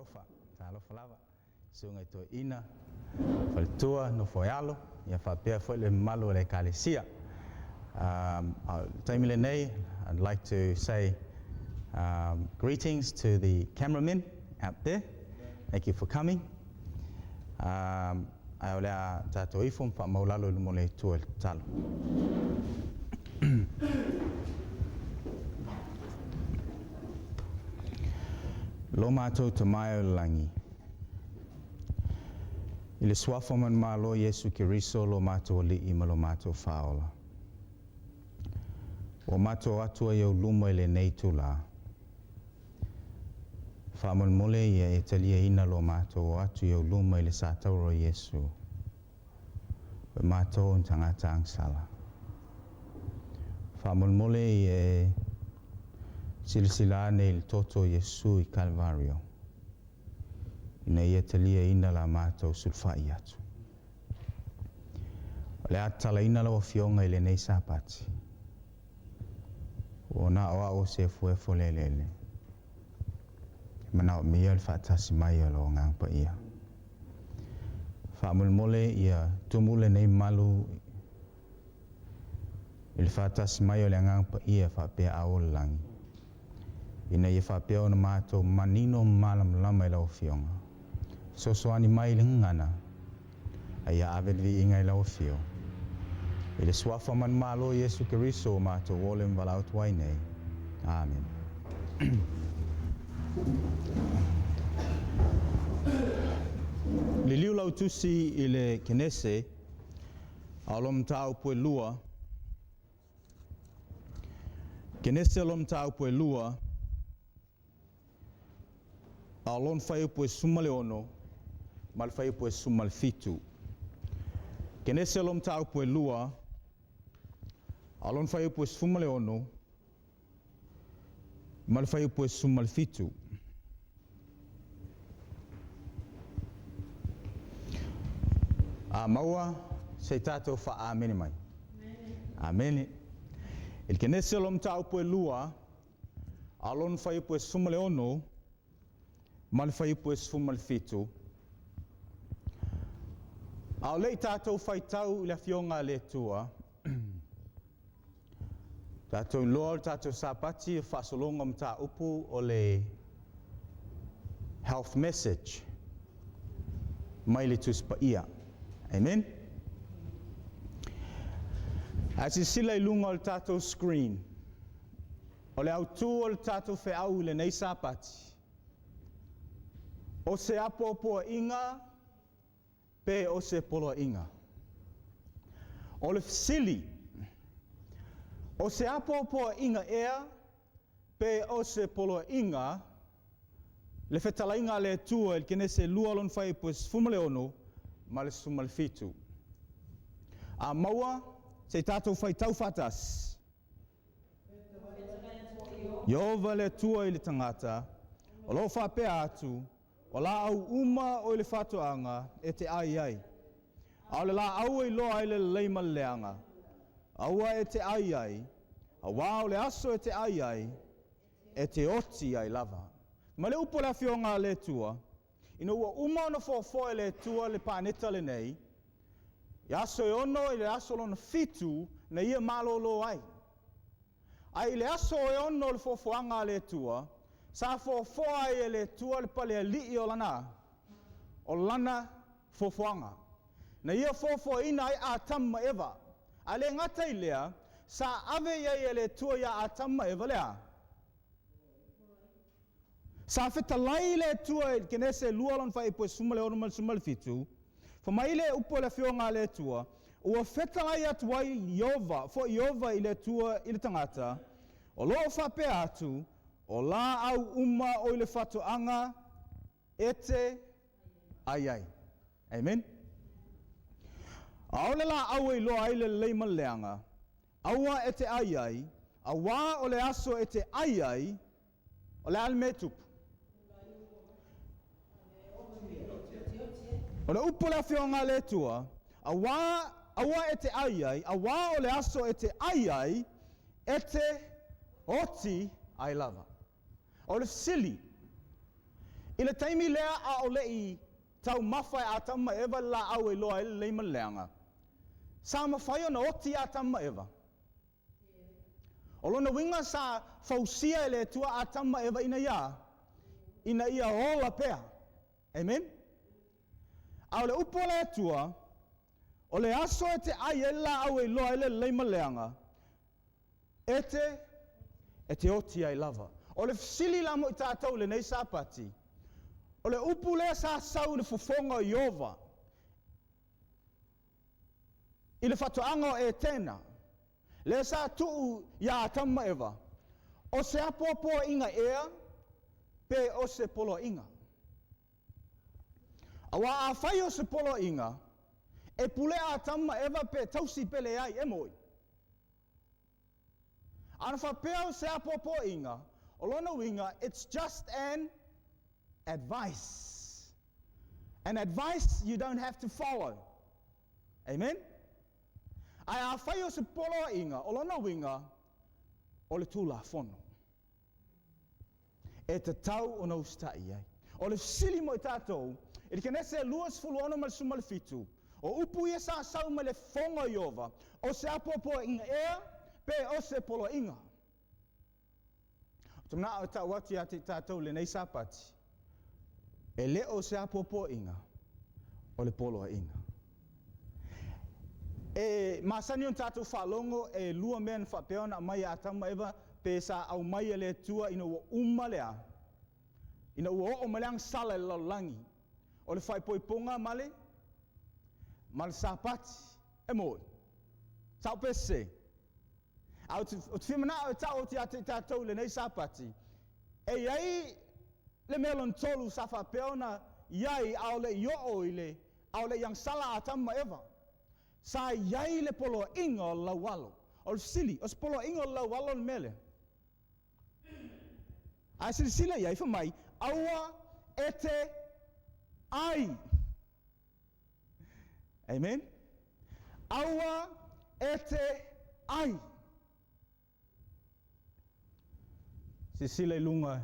Talofa, talofa lava. Susuga i toeaina, faletua, nofo e alo, ia faapea foi le mamalu o le ekalesia. Um, taimi lenei, I'd like to say greetings to the cameramen out there. Thank you for coming. Ae o le a tatou ifo ma faamaulalo i luma o le Atua i le tatalo. Lo matou Tama e o le lagi, i le Suafa manumalo o Iesu Keriso lo matou Alii ma lo matou Faaola, ua matou o atu ai i ou luma i lenei itulā, Faamolemole ia e taliaina lo matou o atu i ou luma i le sa taura o Iesu, o matou o ni tagata agasala. Faamolemole ia e silasila ane i le toto o Iesu i Kalvario, ina ia taliaina la matou sulufai atu. O le a tatalaina lau Afioga i lenei Sapati. Ua na o au o se efuefo o le eleele. E manaomia le faatasi mai o lou Agaga Paia. Faamolemole ia tumu lenei malu i le faatasi mai o le Agaga Paia faapea ao o le lagi, ina ia faapea ona matou manino ma malamalama i lau Afioga. Fesoasoani mai i le gagana, a ia ave le viiga i lau Afio. I le Suafa manumalo o Iesu Keriso ua matou ole ma valaau atu ai nei. Amene. Liliu lau tusi i le Kenese, a o lona mataupu e lua, Kenese lona mataupu e lua, A o lona fuaiupu e 16 ma le fuaiupu e 17. Kenese lona mataupu e lua, a o lona fuaiupu e 16 ma le fuaiupu e 17. A maua, se i tatou faa-amene mai. Amene. I le Kenese o lona mataupu e lua, A o lona fuaiupu e 16 ma le fuaiupu e 17, a o le i tatou faitau i le Afioga a le Atua, tatou iloa o le tatou Sapati o faasologa o mataupu o le health message mai le Tusi Paia. Amen? Ae silasila i luga o le tatou screen, O le autu o le tatou feau i lenei Sapati, o se apoapoaiga pe o se poloaiga? O le fesili, o se apoapoaiga ea pe o se poloaiga le fetalaiga a le Atua i le Kenese 2 lona fuaiupu e 16 ma le 17? A maua, se i tatou faitau faatasi. Ieova le Atua i le tagata, o lo o faapea atu, O laau uma o i le faatoaga e te ai ai, a o le laau e iloa ai le lelei ma le leaga, aua e te ai ai, auā o le aso e te ai ai, e te oti ai lava. Ma le upu a le Afioga a le Atua, ina ua uma ona foafoa e le Atua le paneta lenei, i aso e ono i le aso lona fitu na ia malōlō ai. Ae i le aso e ono o le foafoaga a le Atua, sa foafoa ai e le Atua le palealii o lana, o lana foafoaga. Na ia foafoaina ai Atamu ma Eva. Ae le gata i lea, sa ave i ai e le Atua iā Atamu ma Eva le a? Sa fetalai le Atua i le Kenese 2 lona fuaiupu e 16 ma le 17, Fai mai le upu a le Afioga a le Atua, Ua fetalai atu ai Ieova, foi Ieova i le Atua i le tagata, o lo o faapea atu, O laau uma o i le faatoaga e te ai ai. Amen. Aole laau e iloa ai le lelei ma le leaga, aua e te ai ai, auā o le aso e te ai ai, O le a le mea e tupu? O le upu a le Afioga a le Atua, auā, aua e te ai ai, auā o le aso e te ai ai, e te oti ai lava. O le fesili, I le taimi lea a o le i taumafa e Atamu ma Eva le laau e iloa ai le lelei ma le leaga, sa mafai ona oti Atamu ma Eva. O lona uiga sa fausia e le Atua Atamu ma Eva ina ia ina ia ola pea. Amen? A o le upu a le Atua, o le aso e te ai ai le laau e iloa ai le lelei ma le leaga, e te, e te oti ai lava. O le fesili la mo i tatou i lenei Sapati, o le upu lea sa sau i le fofoga o Ieova, i le faatoaga o Etena, lea sa tuu iā Atamu ma Eva, o se apoapoaiga ea pe o se poloaiga? Aua afai o se poloaiga, e pule Atamu ma Eva pe tausi pe leai, e moni. A na faapea o se apoapoaiga, o lona uiga, it's just an advice. An advice you don't have to follow. Amen? Ae afai o se poloaiga, o lona uiga, o le Tulafono. E tatau ona usitai i ai. O le fesili mo i tatou, i le Kenese 26 ma le 17, o upu ia sa sau mai le fofoga o Ieova, o se apoapoaiga ea pe o se poloaiga? Ou te manao e tau atu ia te i tatou i lenei Sapati, e le o se apoapoaiga, o le poloaiga. E masani ona tatou faalogo e lua mea na faapea ona aumai e Atamu ma Eva pe sa aumai e le Atua ina ua uma le a? Ina ua oo mai le agasala i le lalolagi, o le faaipoipoga ma le ma le Sapati. E moni. Sao pe sese? Ae ou te, ou te fia manao e tau atu ia te i tatou i lenei Sapati, e i ai le mea lona tolu sa faapea ona i ai a o le i oo i le, a o le i agasala Atamu ma Eva. Sa i ai le poloaiga o le laualo. O le fesili, o se poloaiga o le laualo le mea lea? Ae silasila i ai, fai mai, aua e te ai. Amen? Aua e te ai. Silasila i luga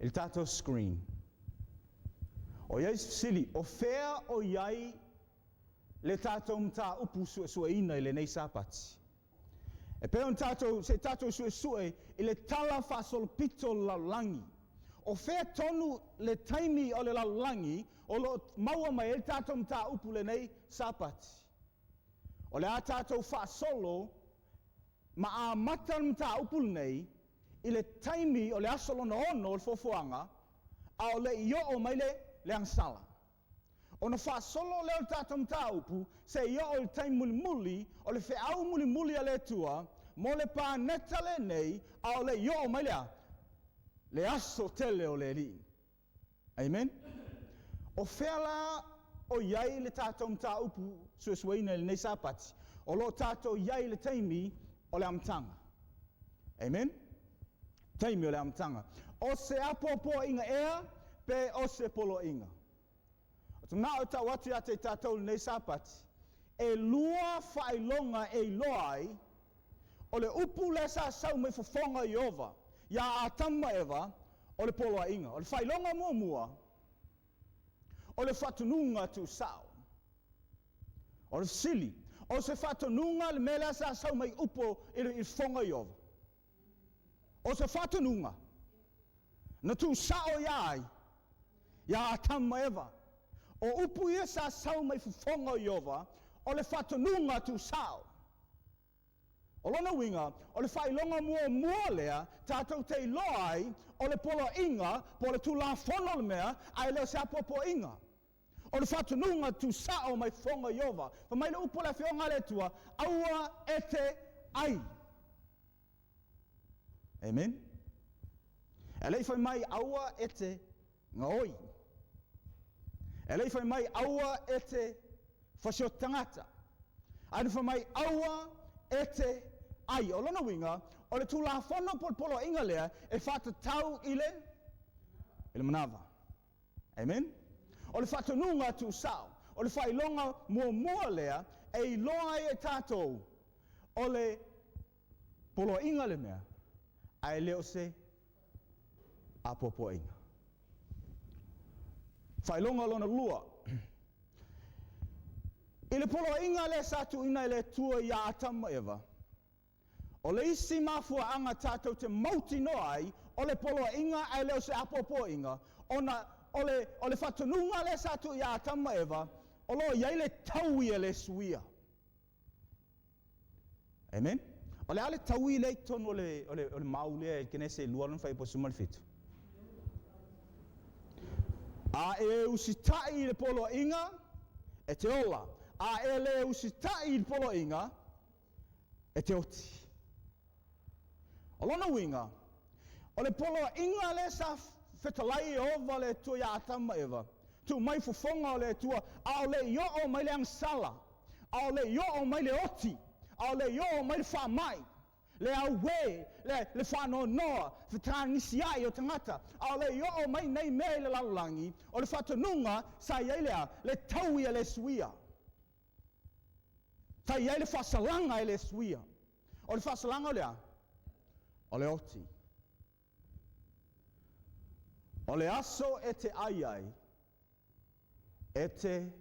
i le tatou screen. O i ai se fesili, o fea o i ai le tatou mataupu suesueina i lenei Sapati? E pei ona tatou, se i tatou suesue i le tala faasolopito o le lalolagi. O fea tonu le taimi o le lalolagi o lo o maua mai ai le tatou mataupu lenei Sapati? O le a tatou faasolo ma amata le mataupu lenei i le taimi o le aso lona ono o le foafoaga, a o le i oo mai le, le agasala. Ona faasolo lea o le tatou mataupu seia oo i le taimi mulimuli o le feau mulimuli a le Atua mo le paneta lenei a o le i oo mai le a? Le aso tele o le Alii. Amen? O fea la o i ai le tatou mataupu suesueina i lenei Sapati? O lo o tatou i ai i le taimi o le amataga. Amen? Taimi o le amataga. O se apoapoaiga ea pe o se poloaiga? Ou te manao e tau atu ia te i tatou i lenei Sapati, e lua faailoga e iloa ai o le upu lea sa sau mai fofoga o Ieova iā Atamu ma Eva, o le poloaiga. O le faailoga muamua, o le faatonuga tuusao. O le fesili, o se faatonuga le mea lea sa sau mai upu i le fofoga o Ieova? O se faatonuga na tuusao iā ai? Iā Atamu ma Eva. O upu ia sa sau mai fofoga o Ieova, o le faatonuga tuusao. O lona uiga, o le faailoga muamua lea tatou te iloa ai o le poloaiga po o le tulafono le mea, ae le o se apoapoaiga. O le faatonuga tuusao mai fofoga o Ieova. Fai mai le upu a le Afioga a le Atua, Aua e te ai. Amen. E le i fai mai, Aua e te gaoi. E le i fai mai, Aua e te fasioti tagata. Ae na fai mai, Aua e te ai. O lona uiga, o le Tulafono po o le poloaiga lea e faatatau i le, i le manava. Amen? O le faatonuga tuusao, o le faailoga muamua lea e iloa ai e tatou o le poloaiga le mea, ae le o se apoapoaiga. Faailoga lona lua. I le poloaiga lea sa tuuina e le Atua ia Atamu ma Eva, o le isi mafuaaga tatou te mautinoa ai o le poloaiga ae le o se apoapoaiga, ona o le, o le faatonuga lea sa tuu ia Atamu ma Eva, o lo o i ai le taui e le suia. Amen? O le a le taui lea i totonu o le, o le, o le mau lea i Kenese 2 lona fuaiupu 17? A e usitai i le poloaiga, e te ola. A e le usitai i le poloaiga, e te oti. O lona uiga, o le poloaiga lea sa fetalai Ieova le Atua ia Atamu ma Eva, tuu mai fofoga o le Atua, a o le i oo mai le agasala, a o le i oo mai le oti, a o le i oo mai le faamai, le auē, le, le faanoanoa, fetagisiai o tagata, a o le i oo mai nei mea i le lalolagi, o le faatonuga sa i ai le a? Le taui e le suia. Sa i ai le faasalaga e le suia. O le faasalaga o le a? O le oti. O le aso e te ai ai, e te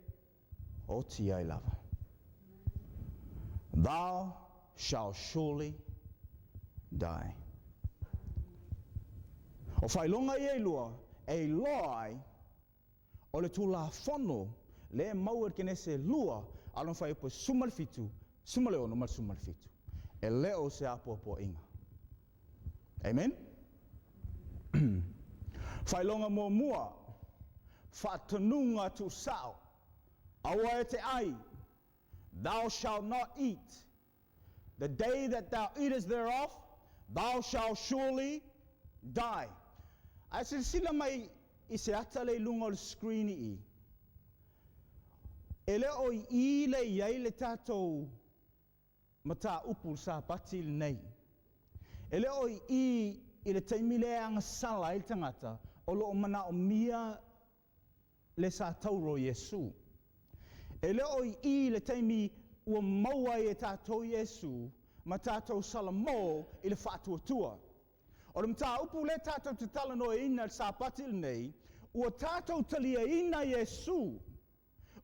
oti ai lava. Thou shalt surely die. O faailoga ia e lua, e iloa ai o le Tulafono lea e maua i le Kenese 2 a lona fuaiupu e 17, 16 ma le 17. E le o se apoapoaiga. Amen? Faailoga muamua, faatonuga tuusao. Aua e te ai, thou shalt not eat. The day that thou eatest thereof, thou shalt surely die. Ae silasila mai i se ata lea i luga o le screen i i. E le o i i lea e i ai le tatou mataupu i le Sapati lenei. E le o i i i le taimi lea e agasala ai le tagata o lo o manaomia le sa tauro o Iesu. E le o i i le taimi ua maua ai e tatou Iesu ma tatou salamo i le faatuatua. O le mataupu lea tatou te talanoaina i le Sapati lenei, ua tatou taliaina Iesu,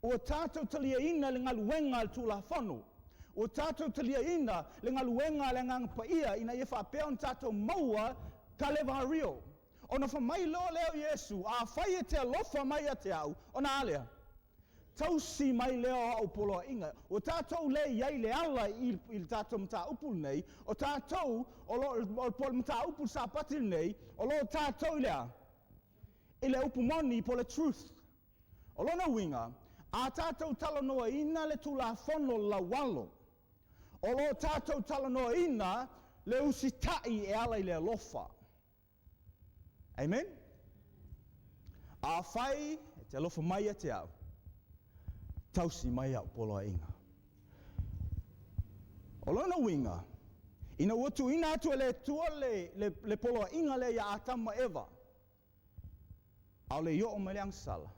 ua tatou taliaina le galuega a le Tulafono, ua tatou taliaina le galuega a le Agaga Paia ina ia faapea ona tatou maua Kalevario. Ona fai mai loa lea o Iesu, Afai e te alofa mai ia te au, ona a lea? Tausi mai lea o au poloaiga. Ua tatou le i ai i le ala i, i le tatou mataupu lenei, o tatou, o lo, o le mataupu i le Sapati lenei, o lo o tatou i le a? I le upu moni po o le truth. O lona uiga, a tatou talanoaina le Tulafono laualo, o lo o tatou talanoaina le usitai e ala i le alofa. Amen? Afai e te alofa mai ia te au, tausi mai au poloaiga. O lona uiga, ina ua tuuina atu e le Atua le, le, le poloaiga lea ia Atamu ma Eva, a o le i oo mai le agasala,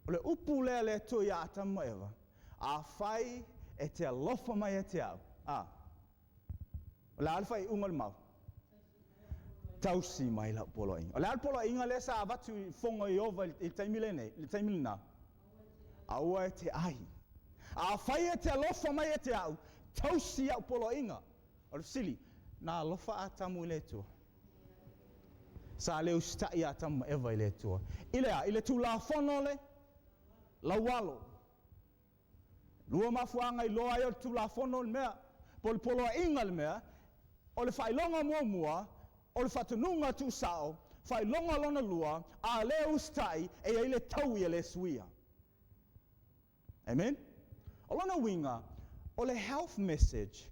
o le upu lea a le Atua ia Atamu ma Eva, afai e te alofa mai ia te au, a, o le a le faaiuga o le mau? Tausi mai lau poloaiga. O le a le poloaiga lea sa avatu i fofoga o Ieova i le taimi lenei, i le taimi lena? Aua e te ai. Afai e te alofa mai ia te au, tausi au poloaiga. O le fesili, na alofa Atamu i le Atua? Sa le usitai Atamu ma Eva i le Atua. I le a? I le tulafono le laualo. Lua mafuaaga iloa ai o le Tulafono le mea, po o le poloaiga le mea, o le faailoga muamua, o le faatonuga tuusao, faailoga lona lua, a le usitai, e i ai le taui e le suia. Amen? O lona uiga, o le health message,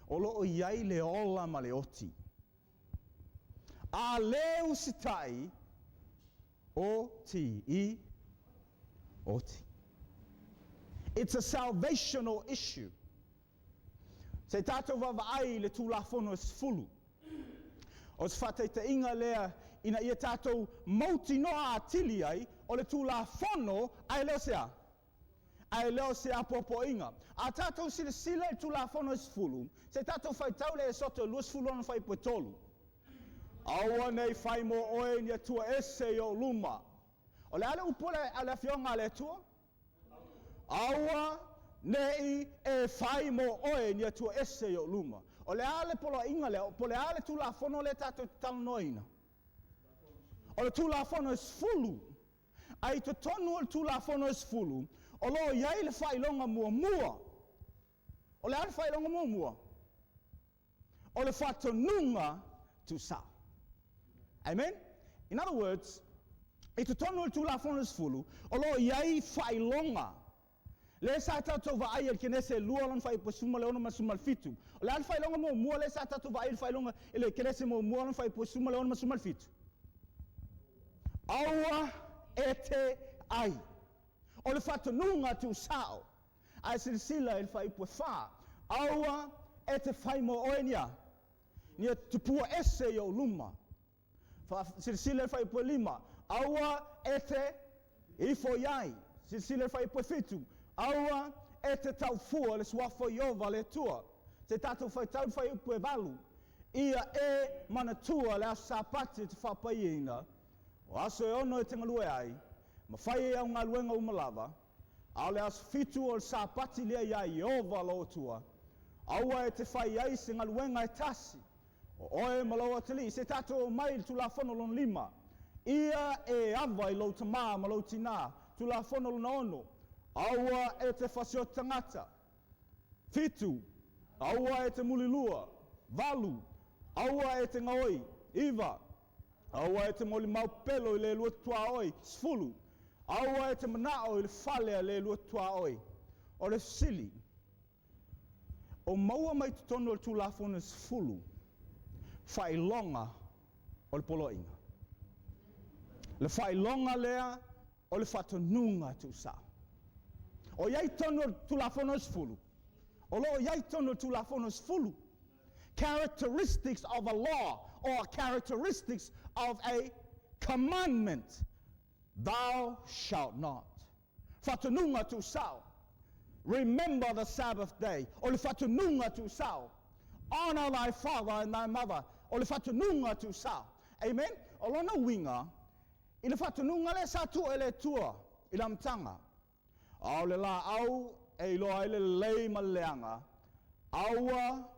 o lo o i ai le ola ma le oti. A le usitai, O T I, oti. It's a salvational issue. Se i tatou vaavaai i le Tulafono e 10. O se faataitaiga lea ina ia tatou mautinoa atili ai o le Tulafono ae le o se a? Ae le o se apoapoaiga. A tatou silasila i le Tulafono e 10, se i tatou faitau le Esoto 26 fuaiupu e 3. Aua ne i fai mo oe ni atua ese i ou luma. O le a le upu a le Afioga a le Atua? Aua ne i e fai mo oe ni atua ese i ou luma. O le a le poloaiga lea, po o le a le Tulafono lea tatou te talanoaina? O le Tulafono e 10. A i totonu o le Tulafono e 10, o lo o i ai le faailoga muamua. O le a le faailoga muamua? O le faatonuga tuusao. Amen? In other words, i totonu o le Tulafono e 10, o lo o i ai faailoga. Lea sa tatou vaai i le Kenese 2 lona fuaiupu e 16 ma le 17. O le a le faailoga muamua lea sa tatou vaai i le faailoga i le Kenese 1 lona fuaiupu e 16 ma le 17? Aua e te ai. O le faatonuga tuusao. Ae silasila i le fuaiupu e 4. Aua e te fai mo oe ni a? Ni tupua ese i ou luma. Silasila i le fuaiupu e 5. Aua e te ifo i ai. Silasila i le fuaiupu e 7. Aua e te taufua le suafa o Ieova le Atua. Se tatou faitau le fuaiupu e 8. Ia e manatua le aso Sapati e te faapaiaina, o aso e 6 e te galue ai, ma fai ai au galuega uma lava, a o le aso 7 o le Sapati lea iā Ieova lou Atua, aua e te fai ai se galuega e tasi, o oe ma lou atalii. Se tatou omai i le Tulafono lona 5. Ia e ava i lou tamā ma lou tinā. Tulafono lona 6. Aua e te fasioti tagata. 7. Aua e te mulilua. 8. Aua e te gaoi. 9. Aua e te molimau pepelo i le lua tuaoi. 10. Aua e te manao i le fale a le lua tuaoi. O le fesili, o maua mai totonu o le Tulafono e 10 faailoga o le poloaiga. Le faailoga lea o le faatonuga tuusao. O i ai totonu o le Tulafono e 10, o lo o i ai totonu o le Tulafono e 10 characteristics of a law or characteristics of a commandment. Thou shalt not. Faatonuga tuusao. Remember the Sabbath day. O le faatonuga tuusao. Honor thy father and thy mother. O le faatonuga tuusao. Amen? O lona uiga, i le faatonuga lea sa tuu e le Atua i le amataga, a o le laau e iloa ai le lelei ma le leaga, aua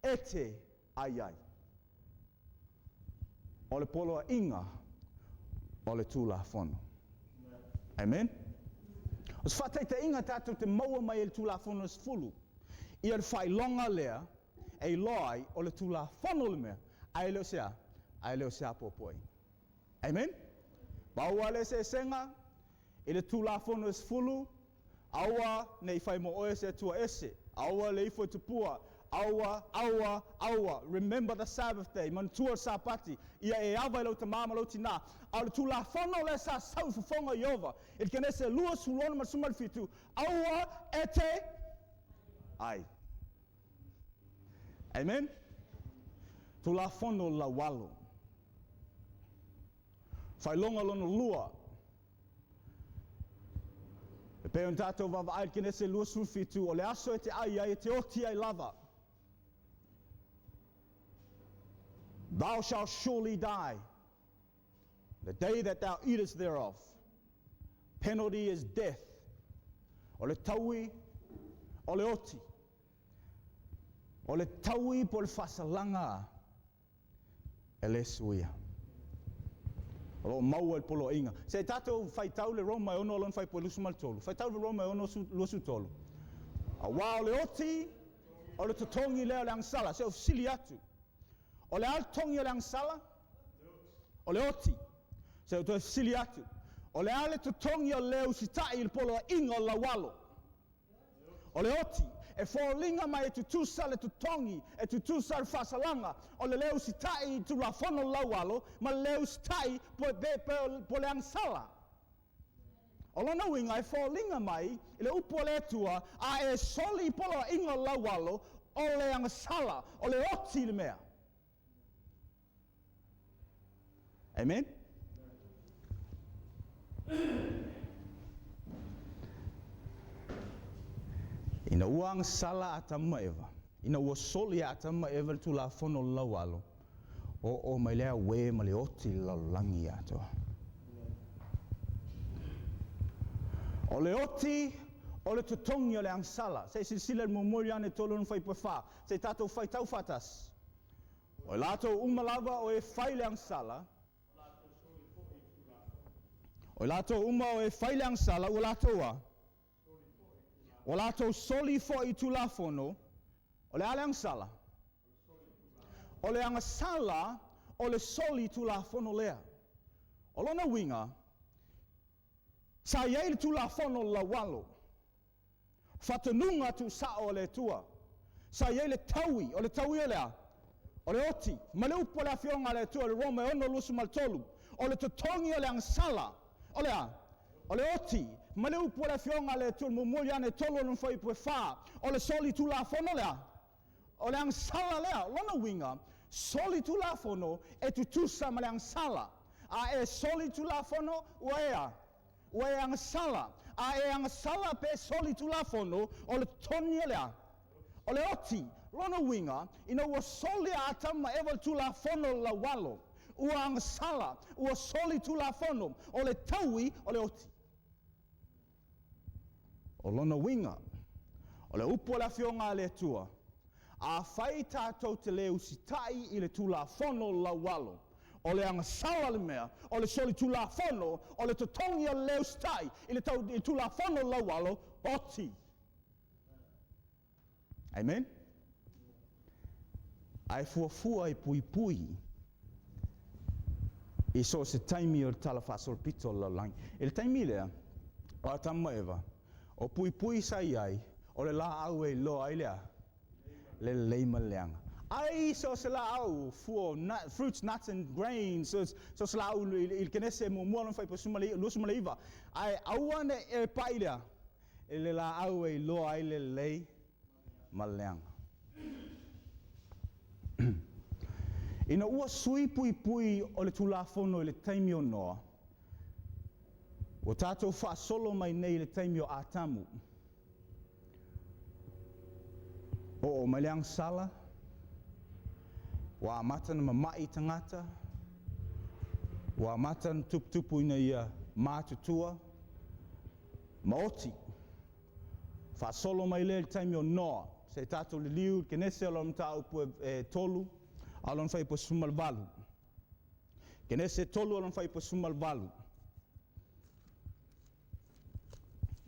e te ai ai. O le poloaiga o le Tulafono. Amen? O se faataitaiga tatou te maua mai e le Tulafono e 10, ia le faailoga lea e iloa ai o le Tulafono le mea, ae le o se a, ae le o se apoapoaiga. Amen? Pau lava le eseesega i le Tulafono e 10, aua ne i fai mo oe se Atua ese, aua le ifo i tupua, aua, aua, aua, remember the Sabbath day, manatua le Sapati, ia e ava i lau tamā ma lou tinā. A o le Tulafono lea sa sau i fofoga o Ieova, i le Kenese 26 ma le 17, aua e te ai. Amen? Tulafono laualo. Faailoga lona lua. E pei ona tatou vaavaai i le Kenese 27, o le aso e te ai ai, e te oti ai lava. Thou shalt surely die. The day that thou eatest thereof. Penalty is death. O le taui, o le oti. O le taui po o le faasalaga e le suia. O lo o maua i le poloaiga. Se i tatou faitau le Roma e 6 lona fuaiupu e 23. Faitau le Roma e 6 23. Aua o le oti, o le totogi lea o le agasala. Se i ou fesili atu. O le a le totogi o le agasala? O le oti. Se i ou toe fesili atu. O le a le totogi o le le usitai i le poloaiga o le laualo? O le oti. E foliga mai e tutusa le totogi, e tutusa le faasalaga o le le usitai i Tulafono o le laualo ma le le usitai po le agasala. O lona uiga e foliga mai i le upu a le Atua, a e soli i poloaiga o le laualo, o le agasala, o le oti le mea. Amen? Ina ua agasala Atamu ma Eva, ina ua soli e Atamu ma Eva le Tulafono o le laualo, oo mai le auē ma le oti i le lalolagi atoa. O le oti o le totogi o le agasala. Se i silasila i le muamua o Ioane 3 lona fuaiupu e 4. Se i tatou faitau faatasi. O i latou uma lava o e fai le agasala, o i latou uma o e fai le agasala, ua latou a? Ua latou soli foi i Tulafono. O le a le agasala? O le agasala o le soli Tulafono lea. O lona uiga, sa i ai le Tulafono laualo, faatonuga tuusao a le Atua. Sa i ai le taui, o le taui o le a? O le oti, ma le upu a le Afioga a le Atua i le Roma e 6:23, o le totogi o le agasala, o le a? O le oti, ma le upu a le Afioga a le Atua i le muamua Ioane 3 lona fuaiupu e 4, o le soli Tulafono le a? O le agasala lea. O lona uiga, soli Tulafono e tutusa ma le agasala. A e soli Tulafono, ua e a? Ua e agasala. A e agasala pe soli Tulafono, o le totogi o le a? O le oti. Lona uiga, ina ua soli a Atamu ma Eva le Tulafono laualo, ua agasala, ua soli Tulafono, o le taui o le oti. O lona uiga, o le upu a le Afioga a le Atua, afai tatou te le usitai i le Tulafono laualo, o le agasala le mea, o le soli Tulafono, o le totogi o le le usitai i le, tau, i le Tulafono laualo, oti. Amen? Ae fuafua e puipui i so o se taimi o le tala faasolopito o le lalolagi. I le taimi lea, o Atamu ma Eva, o puipui sa i ai, o le laau e iloa ai le a? Le lelei ma le leaga. Ai so o se laau, fua o nut, fruits, nuts and grains, so, so se laau i, i le Kenese muamua lona fuaiupu 29, ae aua ne i e pai lea i le laau e iloa ai le lelei ma le leaga. Ina ua sui puipui o le Tulafono i le taimi o Noa, ua tatou faasolo mai nei i le taimi o Atamu. Oo mai le agasala, ua amata ona mama'i tagata, ua amata ona tuputupu ina ia matutua, maoti. Faasolo mai lea i le taimi o Noa, se i tatou liliu i le Kenese o lona mataupu e 3, a o lona fuaiupu e 18. Kenese 3 o lona fuaiupu e 18.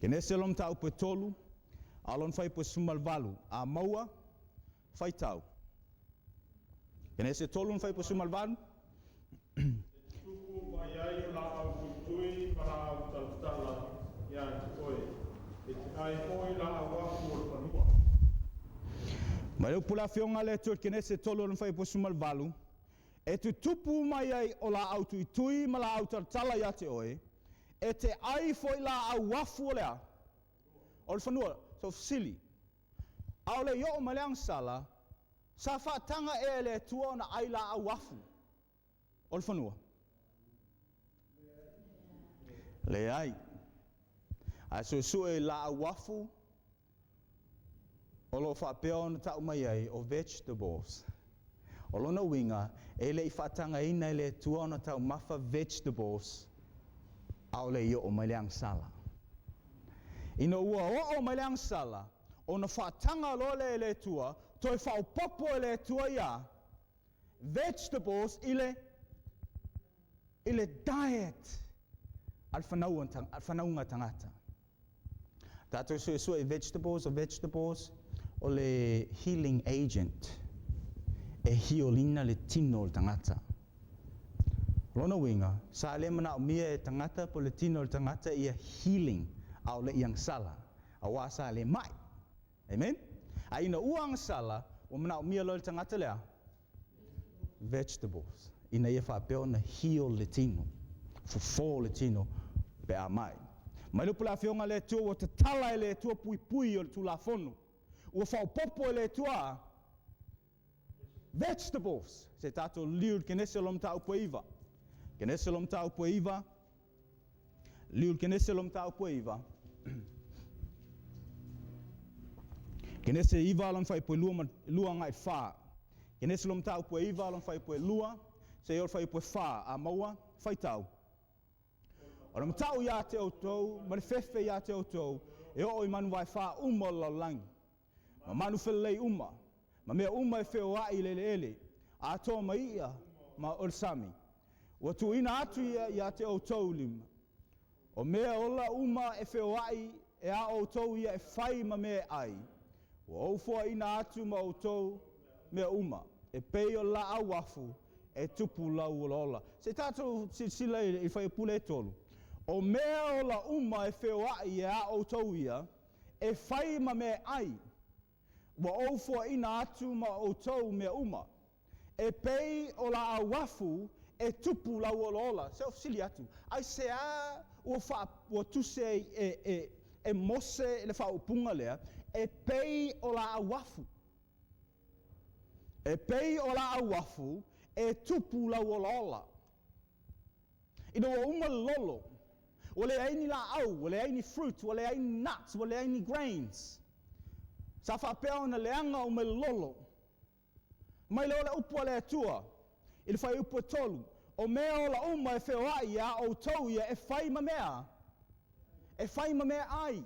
Kenese o lona mataupu e 3, a o lona fuaiupu e 18. A maua, faitau. Kenese 3 lona fuaiupu e 18. E tutupu mai ai o laau tuitui ma laau talatala ia te oe, e te ai foi laau afu o le fanua. Mai le upu le Afioga a le Atua i le Kenese 3 o lona fuaiupu e 18, e tutupu mai ai o laau tuitui ma laau talatala ia te oe, e te ai foi laau afu o le a? O le fanua. So fesili, a o le i oo mai le agasala, sa faataga ea e le Atua ona ai laau afu o le fanua? Leai. Ae suesue i laau afu o lo o faapea ona tau mai ai o vegetables. O lona uiga, e le i faatagaina e le Atua ona taumafa vegetables a o le i oo mai le agasala. Ina ua oo mai le agasala, ona faataga loa lea e le Atua, toe faaopoopo e le Atua ia vegetables i le i le diet a le fanauga tagata. Tatou suesue i vegetables, o vegetables o le healing agent e hiolina le tino o le tagata. O lona uiga, sa le manaomia e tagata po o le tino o le tagata ia healing a o le i agasala, auā sa le ma'i. Amen? A ina ua agasala, ua manaomia loa e le tagata le a? Vegetables. Ina ia faapea ona heal le tino, fofo le tino pe a ma'i. Mai le upu le Afioga a le Atua, ua tatala e le Atua puipui o le Tulafono. Ua faaopoopo e le Atua a? Vegetables. Se tatou liliu i le Kenese o lona mataupu e 9. Kenese o lona mataupu e 9. Liliu i le Kenese o lona mataupu e 9. Kenese 9 lona fuaiupu e 2 ma 2 agai 4. Kenese lona mataupu e 9 lona fuaiupu e 2 seia oo i le fuaiupu e 4. A maua, faitau. O le mata'u iā te outou ma le fefe iā te outou e oo i manu vaefā uma o le lalolagi, ma manu felelei uma, ma mea uma e feoa'i i le eleele, atoa ma i'a ma o le sami. Ua tuuina atu ia iā te outou lima. O mea ola uma e feoa'i e a outou ia e fai ma mea e ai, ua ou foaina atu ma outou mea uma, e pei o le laau afu e tupu lau olaola. Se i tatou silasila i le fuaiupu lea e 3. O mea ola uma e feoa'i e a outou ia e fai ma mea e ai, ua ou foaina atu ma outou mea uma, e pei o laau afu e tupu lau olaola. Se i ou fesili atu, aisea ua faa, ua tusi ai e, e, e Mose le faaupuga lea, e pei o laau afu? E pei o laau afu e tupu lau olaola. Ina ua uma le lolo, ua leai ni laau, ua leai ni fruit, ua leai ni nuts, ua leai ni grains. Sa faapea ona leaga uma i le lolo. Mai loa le upu a le Atua i le fuaiupu e 3, o mea ola uma e feoai e a outou ia e fai ma mea, e fai ma mea ai.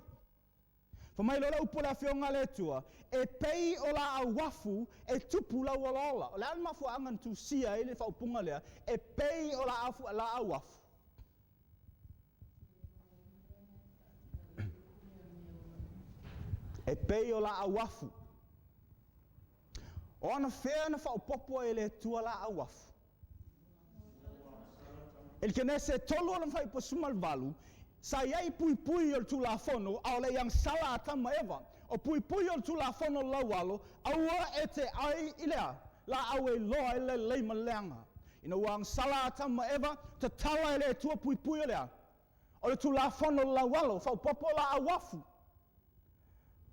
Fai mai loa le upu a le Afioga a le Atua, e pei o laau afu e tupu lau olaola. O le a le mafuaaga na tusia ai le faaupuga lea, e pei o laau afu? E pei o laau afu. O anafea na faaopoopo ai e le Atua laau afu? I le Kenese 3 o lona fuaiupu 18, sa i ai puipui o le Tulafono, a o le i agasala Atama ma Eva. O puipui o le Tulafono o le laualo, aua e te ai i le a? Laau e iloa ai le lelei ma le leaga. Ina ua agasala Atama ma Eva, tatala e le Atua puipui o le a? O le Tulafono o le laualo, faaopoopo laau afu.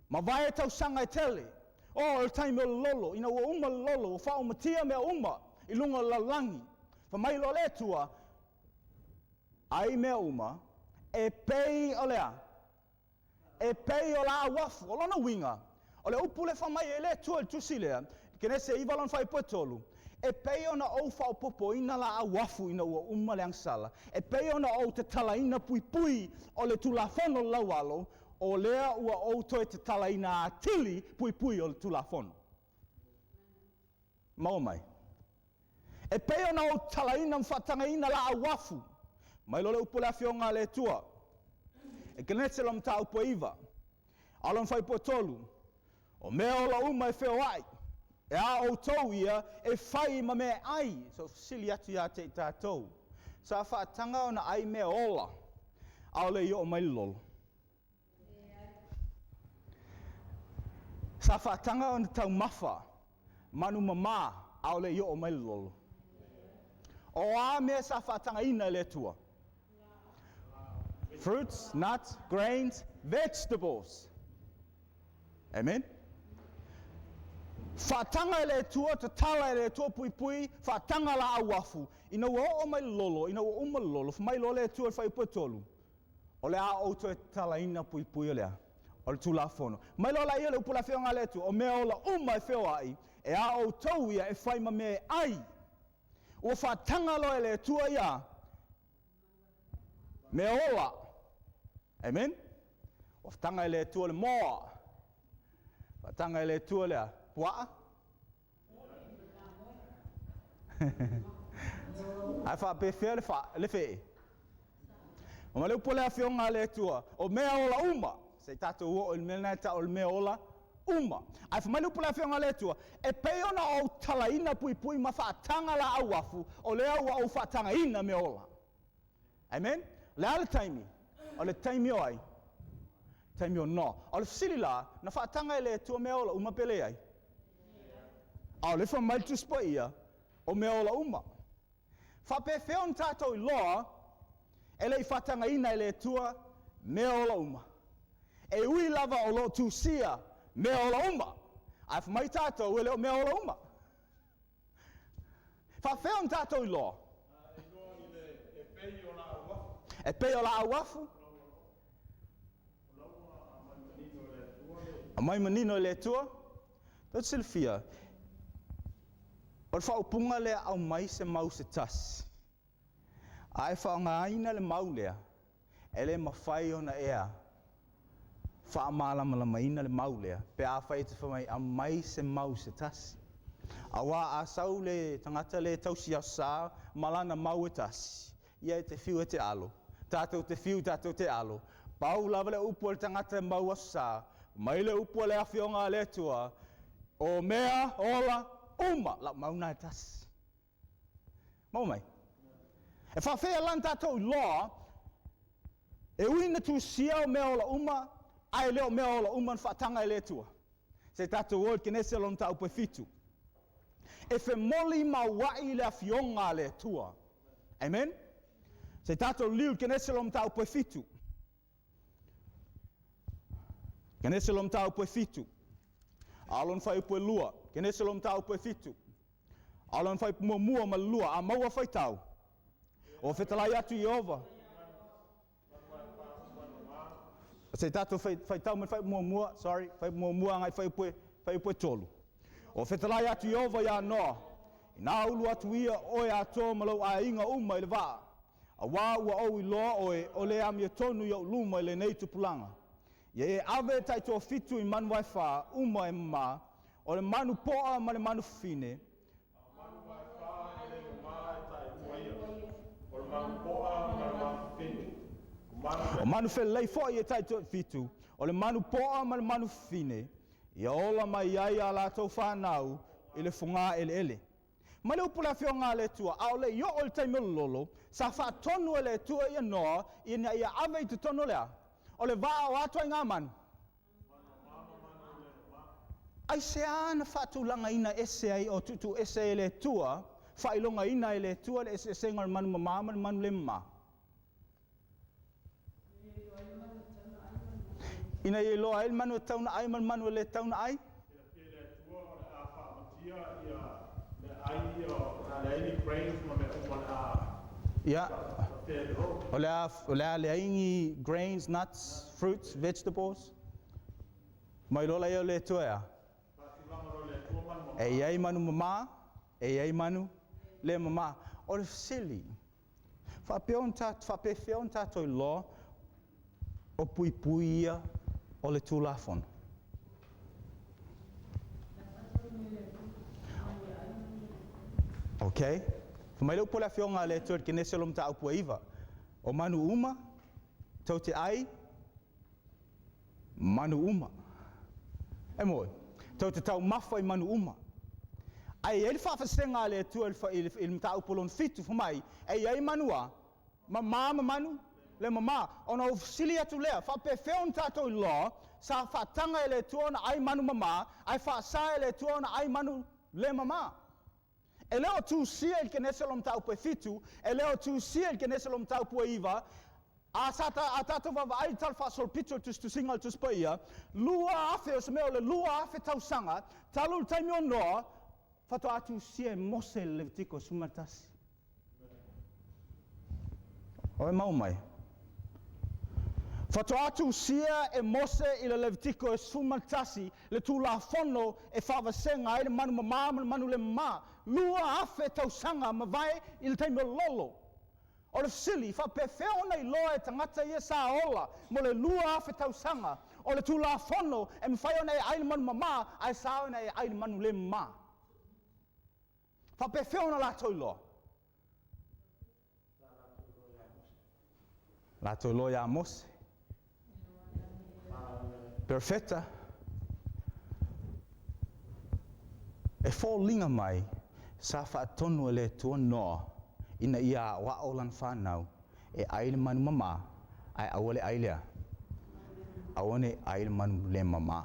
Mavae tausaga e tele. O, o le taimi o le lolo, ina ua uma le lolo, ua faaumatia mea uma i luga o le lalolagi. Fai mai loa le Atua, ai mea uma, e pei o le a? E pei o laau afu. O lona uiga, o le upu lea e fai mai ai le Atua i le tusi lea, Kenese 9 lona fuaiupu e 3, e pei ona ou faaopoopoina laau afu ina ua uma le agasala, e pei ona ou tatalaina puipui o le Tulafono o le laualo, o lea ua ou toe tatalaina atili puipui o le Tulafono. Maua mai. E pei ona ou tatalaina ma faatagaina laau afu, mai loa le upu a le Afioga a le Atua. E Kenese lona mataupu e 9, a o lona fuaiupu e 3, o mea ola uma e feoai, e a outou ia e fai ma mea e ai. Se i ou fesili atu ia te i tatou, sa faataga ona ai mea ola, a o le i oo mai le lolo? Sa faataga ona taumafa manu mama a o le i oo mai le lolo? O a mea sa faatagaina e le Atua? Fruits, nuts, grains, vegetables. Amen. Faataga e le Atua, tatala e le Atua puipui, faataga laau afu. Ina ua oo mai le lolo, ina ua uma le lolo, fai mai loa le Atua i le fuaiupu e 3, o le a ou toe tatalaina puipui o le a? O le Tulafono. Mai loa laia o le upu a le Afioga a le Atua, o mea ola uma e feoai, e a outou ia e fai ma mea e ai. Ua faataga loa e le Atua ia mea ola. Amen? Ua faataga e le Atua le moa. Faataga e le Atua le a? Puaa. Ae faapefea le, fa, le fee? Ma le upu a le Afioga a le Atua, o mea ola uma. Se i tatou oo i le mea lena e tau o le mea ola uma. Ae fai mai le upu a le Afioga a le Atua, e pei ona ou talaina puipui ma faataga laau afu, o lea ua ou faatagaina mea ola. Amen? O le a le taimi? O le taimi o ai? Taimi o Noa. O le fesili la, na faataga e le Atua mea ola uma pe leai? A o lea fai mai le Tusi Paia, o mea ola uma. Faapefea ona tatou iloa e le i faatagaina e le Atua mea ola uma? E ui lava o lo o tusia mea ola uma, ae fai mai tatou e le o mea ola uma. Faapefea ona tatou iloa? E pei o laau afu. Aumai manino e le Atua. Tou te silafia, o le faaupuga lea aumai se mau se tasi, a e faaaogaina le mau lea, E le mafai ona e faamalamalamaina le mau lea pe afai e te fai mai, aumai se mau se tasi. Auā a sau le tagata lea e tausi Aso Sa ma lana mau e tasi, ia e te fiu e te alo, tatou te fiu tatou te alo, pau lava le upu a le tagata e mau Aso Sa, mai le upu a le Afioga a le Atua, o mea ola uma, lau mau lena e tasi. Maua mai? E faafefea la ona tatou iloa e ui ina tusia o mea ola uma, ae le o mea ola uma na faataga e le Atua. Se i tatou o i le Kenese lona mataupu e 7. E femoli maua'i le afioga a le Atua. Amen? Se i tatou liliu i le Kenese lona mataupu e 7. Kenese lona mataupu e 7. A o lona fuaiupu e 2. Kenese lona mataupu e 7. A o lona fuaiupu muamua ma le 2. A maua faitau. Ua fetalai atu Ieova. Se i tatou faitau mai le fuaiupu muamua, sorry, fuaiupu muamua agai fuaiupu e, fuaiupu e 3. Ua fetalai atu Ieova iā Noa, inā ulu atu ia oe atoa ma lou aiga uma i le vaa, auā ua ou iloa oe o le amiotonu i ou luma i lenei tupulaga. Ia e ave taitoafitu i manu vaefā uma e mamā, o le manu poa ma le manu fafine, A o manu vaefā e le mamā e tailua ia, o le manu poa ma le manu fafine, o manu O manu felelei foi e taitoafitu, o le manu poa ma le manu fafine, ia ola mai ai a latou fanau i le fogā eleele. Mai le upu a le Afioga a le Atua, a o le i oo i le taimi o le lolo, sa faatonu e le Atua ia Noa ina ia ave i totonu o le a? O le vaa o a ituaiga manu? Aisea na faatulagaina ese ai o tuutuuese ai e le Atua, faailogaina e le Atua le eseesega o le manu mamā ma le manu le mamā? Ina ia iloa ai le manu e tatau ona ai ma le manu e le tatau ona ai. Silafia e le Atua o le a faamatia ia meaai ia, o le a leai ni grains ma mea uma o le a faapea i le lolo. O le a, o le a leai ni grains, nuts, fruits, vegetables. Mai loa lea o le Atua e a? Faatulaga loa e le Atua manu mamā. E i ai manu mamā, e i ai manu le mamā. O le fesili, Faapea ona tatou, faapefea ona tatou iloa o puipui ia o le Tulafono? Ok. Fai mai le upu a le Afioga a le Atua i le Kenese o le mataupu e 9, O manu uma, tou te ai, manu uma. E moi, tou te taumafa i manu uma. Ae i ai le faafesega a le Atua i le, i le mataupu lona 7, fai mai, e i ai manu a, mamā ma manu le mamā. Ona ou fesili atu lea, faapefea ona tatou iloa sa faataga e le Atua ona ai manu mamā, ae faasa e le Atua ona ai manu le mamā? E le o tusia i le Kenese o le mataupu e 7, e le o tusia i le Kenese o le mataupu e 9, a sa ta, a tatou vaavaai i le Tala Faasolopito i le Tusitusiga o le Tusi Paia, 2000, o se mea o le 2000 tausaga, talu le taimi o Noa, faatoa tusia e Mose i le Levitiko 11. O e maua mai. Faatoa tusia e Mose i le Levitiko e 11 le Tulafono e faavasega ai le manu mamā ma le manu le mamā. 2000 tausaga mavae i le taimi o le lolo. O le fesili, faapefea ona iloa e tagata ia sa ola mo le 2000 tausaga o le Tulafono e mafai ona e ai le manu mamā ae sa ona e ai le manu le mamā? Faapefea ona latou iloa? Latou iloa iā Mose. Perofeta. E foliga mai sa faatonu e le Atua Noa ina ia aoao lana fanau e ai le manu mamā ae aua le ai lea. Aua ne i ai le manu le mamā.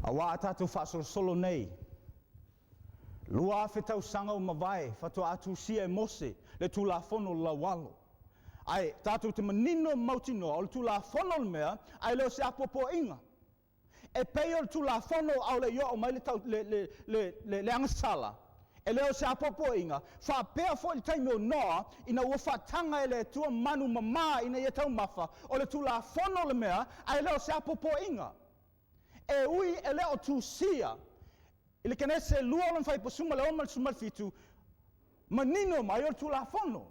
Auā a tatou faasolosolo nei, 2000 tausaga ua mavae faatoa tusia e Mose le Tulafono o le Laualo. Ae tatou te manino ma mautinoa o le Tulafono le mea, ae le o se apoapoaiga. E pei o le Tulafono a o le i oo mai le, tau, le, le, le, le, le agasala, e le o se apoapoaiga, faapea foi le taimi o Noa, ina ua faataga e le Atua manu mamā ina ia taumafa, o le Tulafono le mea, ae le o se apoapoaiga. E ui e le o tusia i le Kenese 2 lona fuaiupu 16 ma le 17, manino mai o le Tulafono.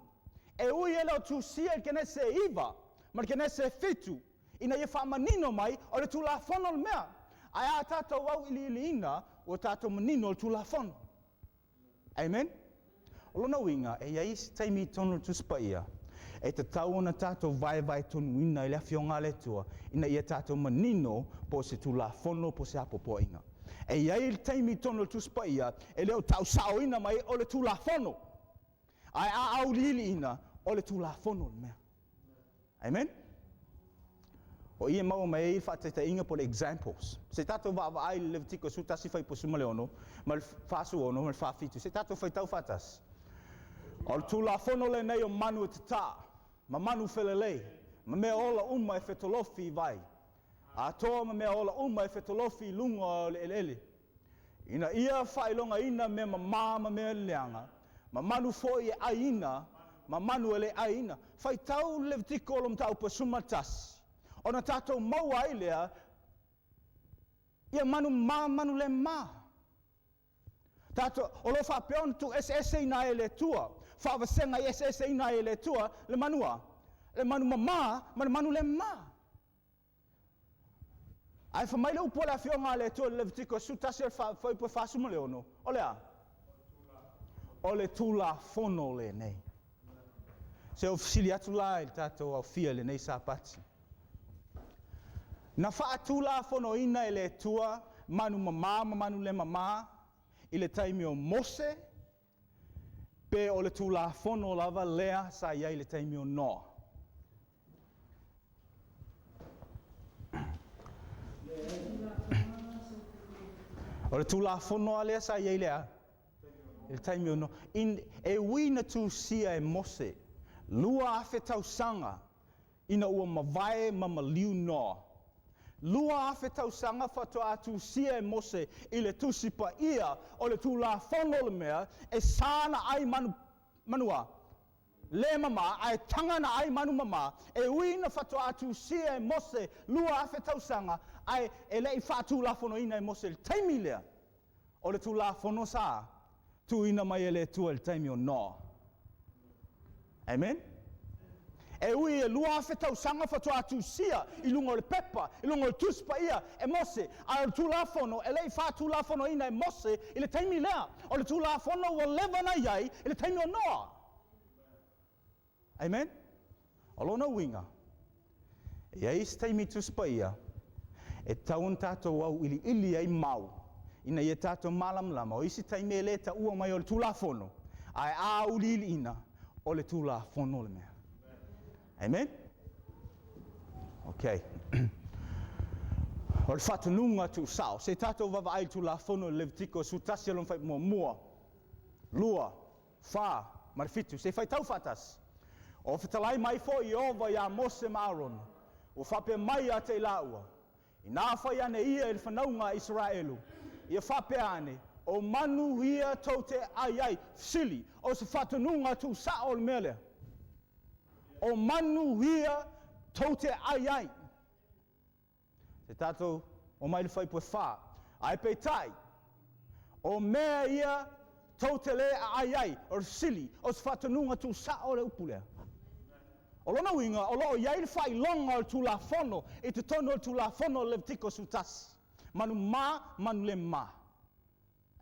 E ui e le o tusia i le Kenese 9 ma le Kenese 7, ina ia faamanino mai o le Tulafono le mea. Ae a tatou auiliiliina, ua tatou manino o le Tulafono. Amen? O lona uiga, e i ai isi taimi i totonu o le Tusi Paia, e tatau ona tatou vaevaetonuina i le Afioga a le Atua, ina ia tatou manino po o se Tulafono po o se apoapoaiga. E i ai le taimi i totonu o le Tusi Paia e le o tausaoina mai o le Tulafono, ae a auiliiliina o le Tulafono le mea. Amen? O i e maua mai ai le faataitaiga po o le examples. Se i tatou vaavaai i le Levitiko 11 fuaiupu 16 ma le 46 ma le 47. Se i tatou faitau faatasi. O le Tulafono lenei o manu e tatā, ma manu felelei, ma mea ola uma e fetolofi i vai, atoa ma mea ola uma e fetolofi i luga o le eleele, ina ia faailogaina mea mamā ma mea leaga, ma manu foi e aiina, ma manu e le aiina. Faitau le Levitiko o lo mataupu 11, ona tatou maua ai lea, ia manu mamā manu le mamā. Tatou, o lo o faapea ona tuueseeseina ai e le Atua, faavasega eseeseina ai e le Atua le manua, le manu mamā ma le manu le mamā. Ae fai mai le upu a le Afioga a le Atua i le Levitiko 11 o le fuaiupu 46, o le a? O le Tulafono lenei. Se i fesili atu la i le tatou aofia i lenei Sapati. Na faatulafonoina e le Atua manu mamā ma manu le mamā i le taimi o Mose, pe o le Tulafono lava lea sa i ai i le taimi o Noa? O le Tulafono lava lea sa i ai le a? I le taimi o Noa. E ui na tusia e Mose 2,000 tausaga ina ua mavae ma maliu Noa. 2,000 tausaga faatoa tusia e Mose i le Tusi Paia o le Tulafono le mea e sa na ai manu, manua le mamā, ae taga na ai manu mamā. E ui na faatoa tusia e Mose 2,000 tausaga, ae e le i faatulafonoina e Mose i le taimi lea. O le Tulafono sa tuuina mai e le Atua i le taimi o Noa. Amen? E ui e 2,000 tausaga faatoa tusia i luga o le pepa, i luga o le Tusi Paia e Mose, ae o le Tulafono e le i faatulafonoina e Mose i le taimi lea. O le Tulafono ua leva na i ai i le taimi o Noa. Amen? O lona uiga, e i ai isi taimi i Tusi Paia, e tatau ona tatou auiliili ai mau, ina ia tatou malamalama. O isi taimi e le taua mai o le Tulafono, ae a auiliiliina, o le Tulafono le mea. Amen? Ok. O le faatonuga tuusao. Se i tatou vaavaai i le Tulafono i le Levitiko 11 lona fuaiupu 1, 2, 4 ma le 7. Se i faitau faatasi. O fetalai mai foi Ieova iā Mose ma Arona, ua faapea mai ia te i laua, Inā fai ane ia i le fanauga a Isaraelu, ia faapea ane, O manu ia tou te ai ai. Fesili, o se faatonuga tuusao o le mea lea? O manu ia tou te ai ai. Se tatou o mai le fuaiupu 4. Ae peitai, o mea ia tou te lē aai ai. O le fesili, o se faatonuga tuusao le upu lea? O lona uiga, o lo o i ai le faailoga o le Tulafono i totonu o le Tulafono o le Levitiko 11. Manu mā, manu le mā.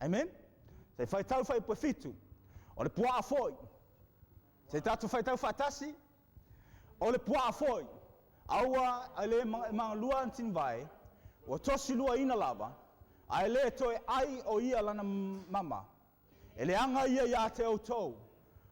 Amen? Se i faitau fuaiupu 7. O le puaa foi. Se i tatou faitau faatasi. O le puaa foi, aua e le magalua ana tinivae, ua tosi luaina lava, ae le toe ai o ia lana mama. E leaga ia iā te outou.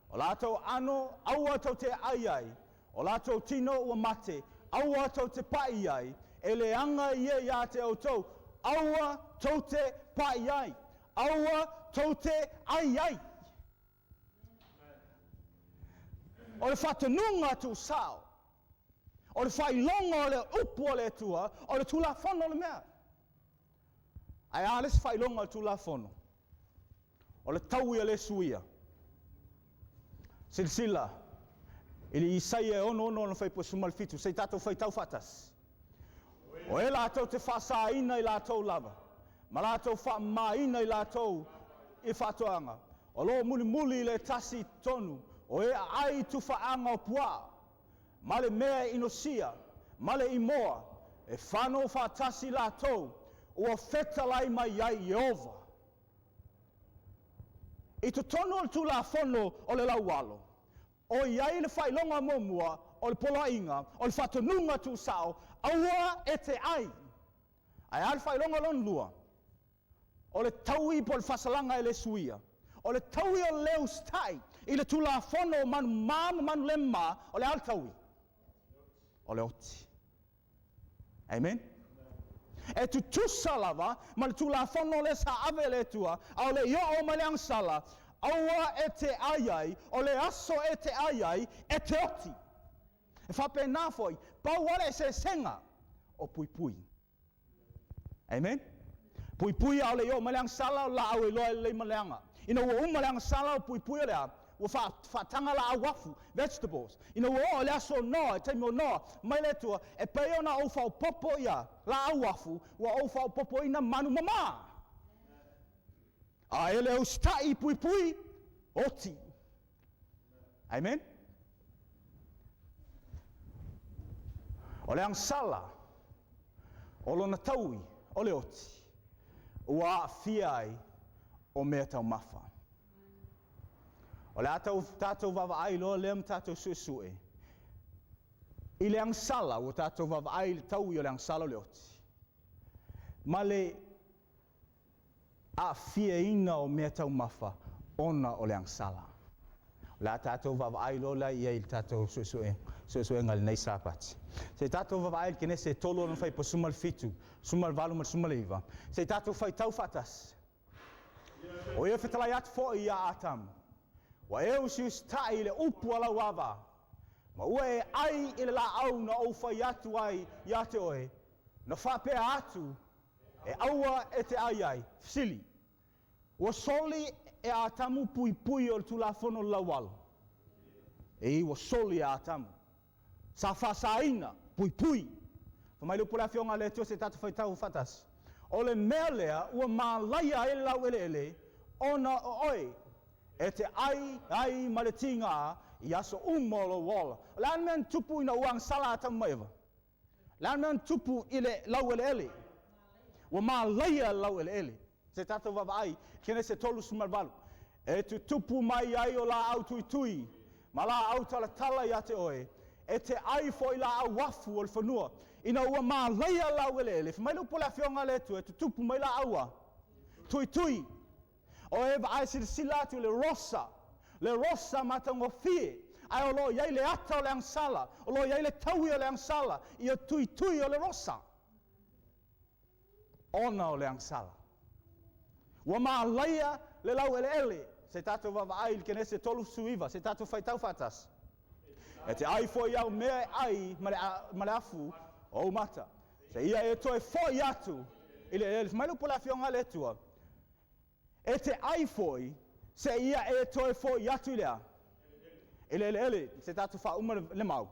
O latou ano, aua tou te ai ai, o latou tino ua mate, aua tou te paʻi ai, e leaga ia iā te outou, aua tou te paʻi ai, aua tou te ai ai. O le faatonuga tuusao, o le faailoga o le upu a le Atua, o le Tulafono le mea. Ae a le isi faailoga o le Tulafono? O le taui a le suia. Silasila i le Isaia e 66 lona fuaiupu 17, se i tatou faitau faatasi. O e latou te faasaina i latou lava, ma latou faamamaina i latou i faatoaga, o lo o mulimuli i le tasi i totonu. O e aai i tufaaga o puaa, ma le mea e inosia, ma le imoa, e fano faatasi latou, ua fetalai mai ai Ieova. I totonu o le Tulafono o le Laualo, o i ai le faailoga muamua o le poloaiga o le faatonuga tuusao, Aua e te ai. Ae a le faailoga lona lua? O le taui po o le faasalaga e le suia. O le taui o le lē usitai i le Tulafono o manu mā ma manu le mā, o le a le taui? O le oti. Amen? E tutusa lava ma le Tulafono lea sa ave e le Atua, a o le i oo mai le agasala, Aua e te ai ai, o le aso e te ai ai, e te oti. E faapena foi, pau lava le eseesega o puipui. Amen? Puipui a o le i oo mai le agasala, o le laau e iloa ai le lelei ma le leaga. Ina ua uma le agasala, o puipui o le a? Ua faataga laau afu, vegetables. Ina ua oo i le aso o Noa, i le taimi o Noa, mai le Atua, e pei ona ou faaopoopo ia laau afu, ua ou faaopoopoina manu mama. A e le usitai i puipui, oti. Amen? O le agasala, o lona taui, o le oti, ua aafia ai o mea taumafa. O le a tatou vaavaai loa lea ma tatou suesue i le agasala, ua tatou vaavaai i le taui o le agasala o le oti, ma le aafiaina o mea taumafa ona o le agasala. O le a tatou vaavaai loa la i ai i le tatou suesuega i lenei Sapati. Se i tatou vaavaai i le Kenese 3 lona fuaiupu 17, 18 ma le 19. Se i tatou faitau faatasi. O ia fetalai atu foi ia Atamu, ua e usiusitai i le upu a lau ava, ma ua e ai i le laau na ou fai atu ai ia te oe, na faapea atu, E aua e te ai ai. Fesili, Ua soli e Atamu puipui o le Tulafono o le Laualo? Ii, Ua soli e Atamu. Sa faasaina, puipui. Fai mai le upu a le Afioga a le Atua se tatou faitau faatasi. O le mea lea ua malaia ai le laueleele ona o oe, e te ai ai ma le tiga i aso uma o lou ola. O le a le mea na tupu ina ua agasala Atamu ma Eva? Le a le mea na tupu i le laueleele? Ua malaia le laueleele. Se tatou vaavaai, Kenese 38. E tutupu mai ai o laau tuitui ma laau talatala ia te oe, e te ai foi laau afu o le fanua. Ina ua malaia le laueleele, fai mai le upu a le Afioga a le Atua, e tutupu mai laau a? Tuitui. O e vaai silasila atu i le rosa, le rosa matagofie, ae o lo o i ai le ata o le agasala, o lo o i ai le taui o le agasala, ia tuitui o le rosa, ona o le agasala. Ua malaia le laueleele, se tatou vaavaai i le Kenese 39, se tatou faitau faatasi. E te ai foi au mea e ai ma le, ma le afu o ou mata. Se ia e toe foi atu i le eleele. Fai mai le upu a le Afioga a le Atua, E te ai foi, seia e toe foi atu i le a? I le eleele, se tatou faauma le mau.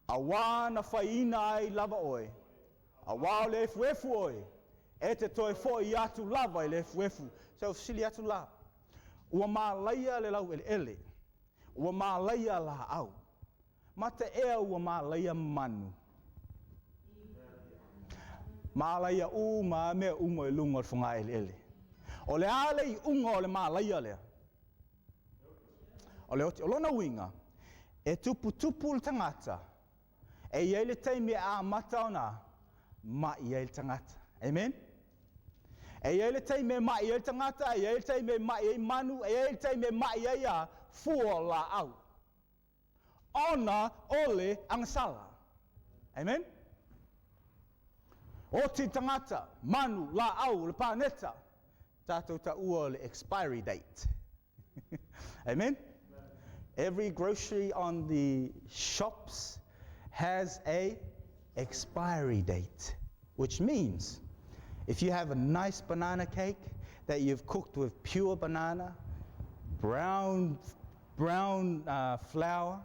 Auā na faiina ai lava oe, auā o le efuefu oe, e te toe foi atu lava i le efuefu. Se o fesili atu la, ua malaia le laueleele, ua malaia laau, Mata ea ua malaia manu. Malaia uma a mea uma i luga o le fogaeleele. O le a le iuga o le malaia lea? O le oti. O lona uiga, e tuputupu le tagata, e i ai le taimi e amata ona ma'i ai le tagata. Amen? E i ai le taimi e ma'i ai le tagata, e i ai le taimi e ma'i ai manu, e i ai le taimi e ma'i ai a fua o laau. Ona o le agasala. Amen? Oti tagata, manu, laau, o le paneta, tatou taua o le expiry date. Amen? Every grocery on the shops has a expiry date, which means if you have a nice banana cake that you've cooked with pure banana, brown brown flour,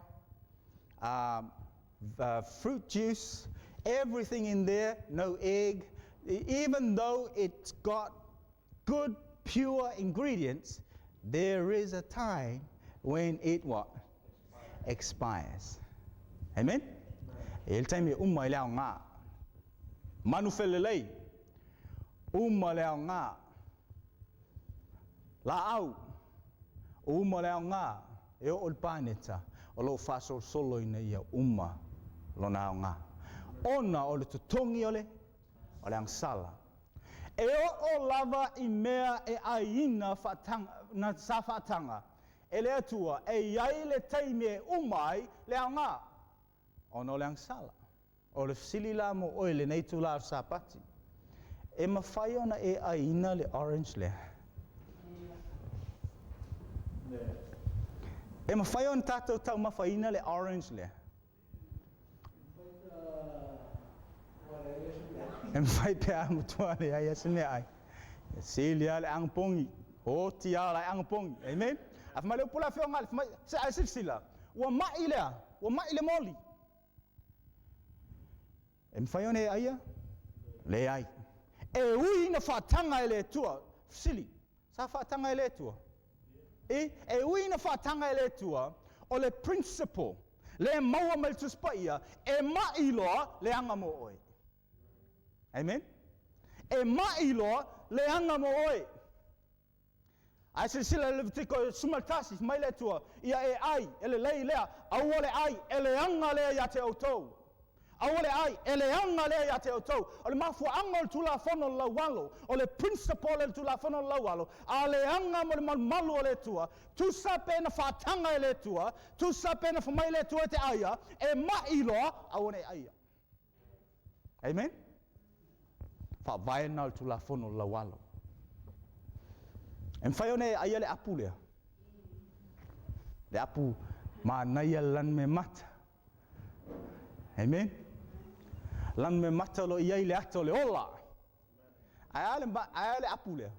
fruit juice, everything in there, no egg. Even though it's got good, pure ingredients, there is a time When it what? Expires. Amen? E i ai le taimi e uma ai le aoga. Manu felelei, uma le aoga. Laau, uma le aoga. E oo i le paneta o lo o faasolosolo ina ia uma lona aoga. Ona o le totogi o le o le agasala. E oo lava i mea e aiina faataga, na, sa faataga e le Atua, e i ai le taimi e uma ai le aoga, ona o le agasala. O le fesili la mo oe i lenei itula o le Sapati, e mafai ona e aiina le orange lea? E mafai ona tatou taumafaina le orange lea? E mafai pe a matua leai lava se meaai. E sili lava le agopogi, oti lava la e agopogi. Amen? A fai mai le upu le afioga, fai mai, se ae silasila, ua mai lea, ua mai le moli. E mafai ona e aia? Leai. E ui ina faataga e le Atua, fesili, sa faataga e le Atua? I, e ui ina faataga e le Atua, o le principle lea e maua mai le Tusi Paia, e ma'i loa, leaga mo oe. Amen? E ma'i loa, leaga mo oe. Ae silasila i le Levitiko 11, fai mai le Atua, Ia e ai, e lelei lea, aua le ai, e leaga lea ia te outou. Aua le ai, e leaga lea ia te outou. O le mafuaaga o le Tulafono o le laualo, o le principle o le Tulafono o le laualo, a leaga mo le malumalu o le Atua, tusa pe na faataga e le Atua, tusa pe na fai mai le Atua e te aia, e ma'i loa, aua ne i aia. Amen? Faavae lena o le Tulafono o le laualo. E mafai ona e aia le apu lea. Le apu manaia le lanumemata. Amen? Lanumemata o lo o i ai le ata o le ola. Ae a le, ae a le apu lea?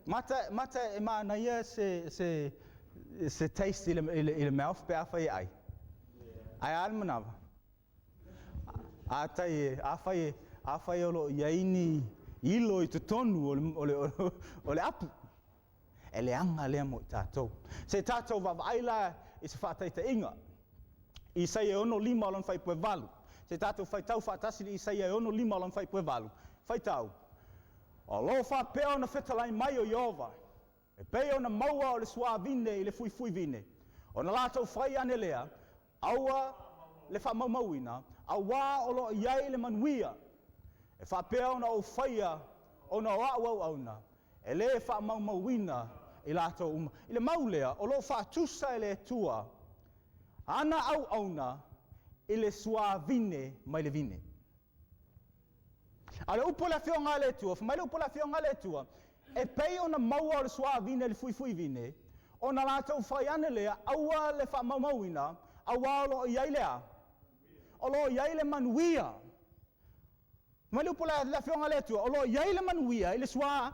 Mata, mata e manaia se, se, se taste i le, i le, i le mouth pe afai e ai. Ae a le manava? A tai e, afai e, afai o lo o i ai ni ilo i totonu o le, o le, o le apu. E leaga lea mo i tatou. Se i tatou vaavaai la i se faataitaiga. Isaia e 65 o lona fuaiupu e 8. Se i tatou faitau faatasi i le Isaia e 65 o lona fuaiupu e 8. Faitau, O lo o faapea ona fetalai mai o Ieova, e pei ona maua o le suavine i le fuifuivine, ona latou fai ane lea, aua le faamaumauina, auā o lo o i ai le manuia, e faapea ona ou faia ona o a'u auauna, e lē faamaumauina i latou uma. I le mau lea, o lo o faatusa e le Atua ana auauna i le suavine mai le vine. A o le upu a le Afioga a le Atua, fai mai le upu a le Afioga a le Atua, e pei ona maua o le suavine i le fuifuivine, ona latou fai ane lea, aua le faamaumauina, auā o lo o i ai le a? O lo o i ai le manuia. Fai mai le upu a le Afioga a le Atua, o lo o i ai le manuia i le sua,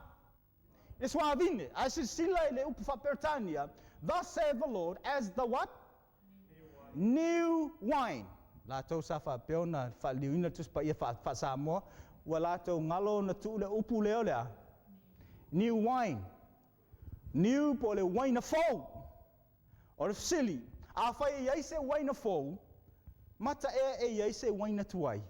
i le suavine. Ae silasila i le upu faa-Peretania, Thus saith the Lord, as the what? New wine. Latou sa faapea ona faaliliuina le Tusi Paia faa-Samoa, ua latou galo ona tuu le upu lea o le a? New wine. New po o le uaina fou. O le fesili, afai e i ai se uaina fou, mata ea e i ai se uaina tuai?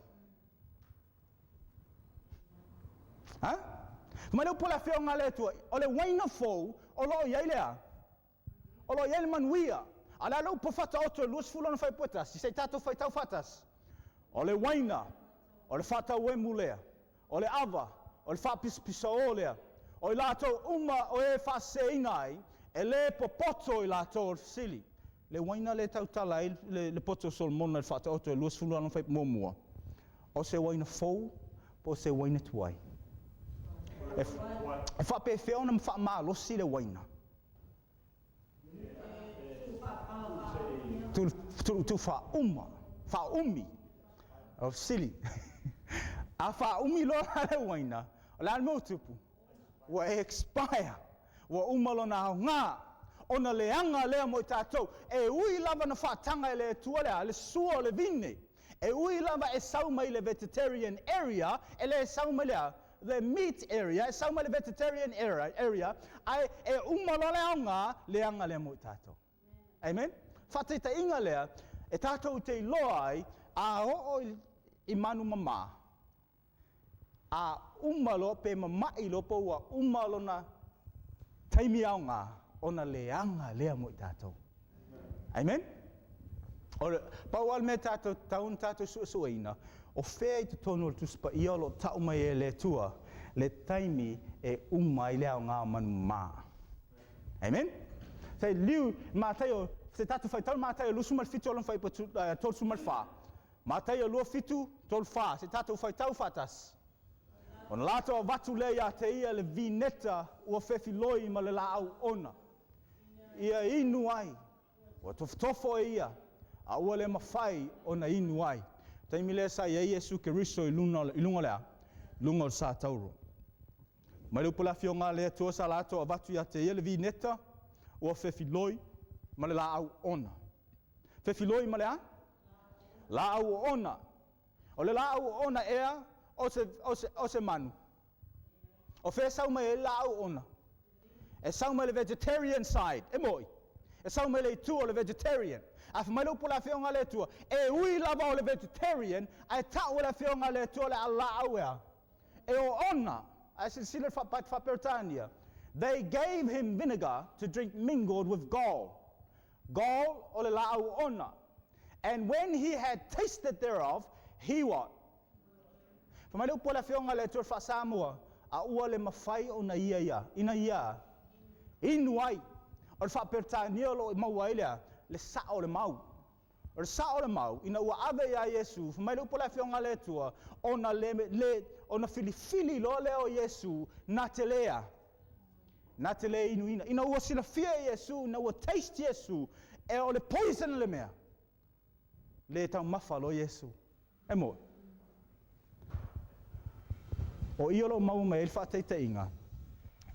Ha? Fai mai le upu a le Afioga a le Atua, o le uaina fou o lo o i ai le a? O lo o i ai le manuia. A o le a le upu faataoto e 20 lona fuaiupu e tasi, se i tatou faitau faatasi. O le uaina, o le faatauemu lea. O le ava, o le faapisapisaō lea. O i latou uma o e faaseseina ai, e lē popoto i latou o le fesili. Le uaina lea e tautala ai le poto o Solomona i le Faataoto e 20 lana fuaiupu muamua, o se uaina fou po o se uaina tuai? E faapefea ona faamalosi le uaina? Tu faauma, faaumi. O fesili. A faaumi loa la le uaina, o le a le mea ua tupu? Ua expire. Ua uma lona aoga. Ona leaga lea mo i tatou. E ui lava na faataga e le Atua le a? Le sua o le vine. E ui lava e sau mai le vegetarian area, e le sau mai le a? the meat area, e sau mai le vegetarian area, ae e uma loa le aoga, leaga lea mo i tatou. Amen? Faataitaiga lea, e tatou te iloa ai, a oo i manu mamā, a uma loa pe mama'i loa po ua uma lona taimi aoga, ona leaga lea mo i tatou. Amen? O le, pau lava le mea tatou tatau ona tatou suesueina, o fea i totonu o le Tusi Paia o lo o tau mai e le Atua le taimi e uma ai le aoga o manu mamā. Amen? Se liu, Mataio, se tatou faitau Mataio 27 lona fuaiupu 34. Mataio 27, 34, se tatou faitau faatasi. Ona latou avatu lea ia te ia le vineta ua fefiloi ma le laau ona. Ia inu ai. Ua tofotofo e ia, a ua le mafai ona inu ai. Taimi lea sa i ai Iesu Keriso i luna, i luga o le a? I luga o le satauro. Mai le upu a le Afioga a le Atua sa latou avatu ia te ia le vineta ua fefiloi ma le laau ona. Fefiloi ma le a? Laau oona. O le laau oona ea o se, o se, o se manu? O fea e sau mai ai le laau oona? E sau mai le vegetarian side, e moi. E sau mai le itu o le vegetarian. A fai mai le upu a le Afioga a le Atua, e ui lava o le vegetarian, ae tau e le Afioga a le Atua le laau ea? E oona. Ae silasila le faa-Peretania. They gave him vinegar to drink mingled with gall. Gall o le laau oona. And when he had tasted thereof, he what? Fai mai le upu a le Afioga a le Atua faa-Samoa, a ua le mafai ona ia ia, ina ia inu ai. O le faa-Peretania o lo o maua ai lea, le sao o le mau. O le sao o le mau, ina ua ave iā Iesu, fai mai le upu a le Afioga a le Atua, ona le, le, ona filifili loa lea o Iesu, na te le a, na te le inuina. Ina ua silafia e Iesu, ina ua taste Iesu, e o le poison le mea. Le taumafa loa Iesu. E moi. O i o lo o maua mai ai le faataitaiga,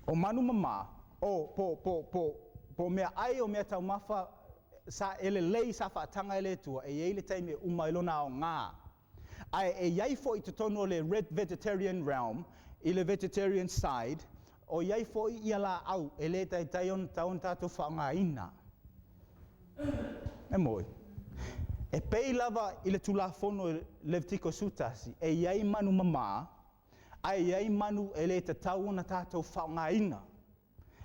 o manu mamā, o po, po, po, po mea ai o mea taumafa sa e lelei sa faataga e le Atua, e i ai le taimi e uma ai lona aoga. Ae e i ai foi i totonu o le red vegetarian realm, i le vegetarian side, o i ai foi ia laau e le taitai ona tatau ona tatou faaaogaina. E moi. E pei lava i le Tulafono i Levitiko 11, e i ai manu mamā, ae i ai manu e le tatau ona tatou faaaogaina.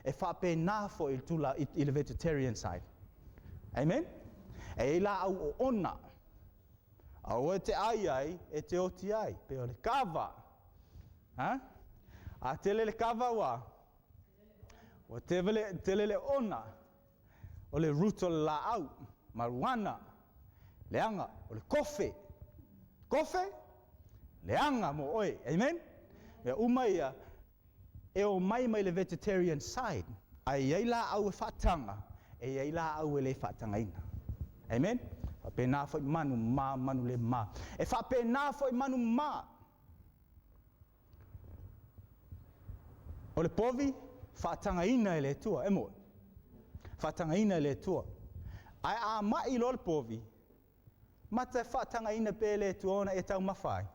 E faapena foi i le, tula, i le vegetarian side. Amen? E i ai laau oona. Aua e te ai ai, e te oti ai. Pei o le kava. Ha? A tele le kava ua? Ua tele, tele le ona. O le root o le laau. Marijuana. Leaga. O le kofe. Kofe? Leaga mo oe. Amen? Mea uma ia, e o mai mai le vegetarian side. Ae i ai laau e faataga, e i ai laau e le faatagaina. Amen? Faapena foi manu ma manu le ma. E faapena foi manu ma. O le povi, faatagaina e le Atua. E moi. Faatagaina e le Atua. Ae a mai loa le povi, mata e faatagaina pea e le Atua ona e taumafa ai.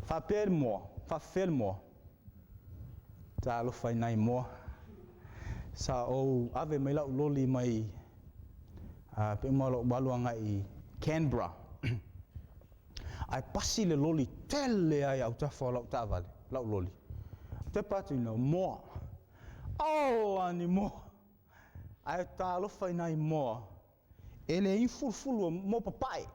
Faapea le moa, faafefea le moa. Talofa i nai moa. Sa ou ave mai lau loli mai pe uma lou alu agai i Canberra. Ae pasi le loli tele ai autafa o lau taavale, lau loli. Tepa atu ina moa. Ala ni moa. Ae talofa i nai moa. E leai ni fulufulu moa papae.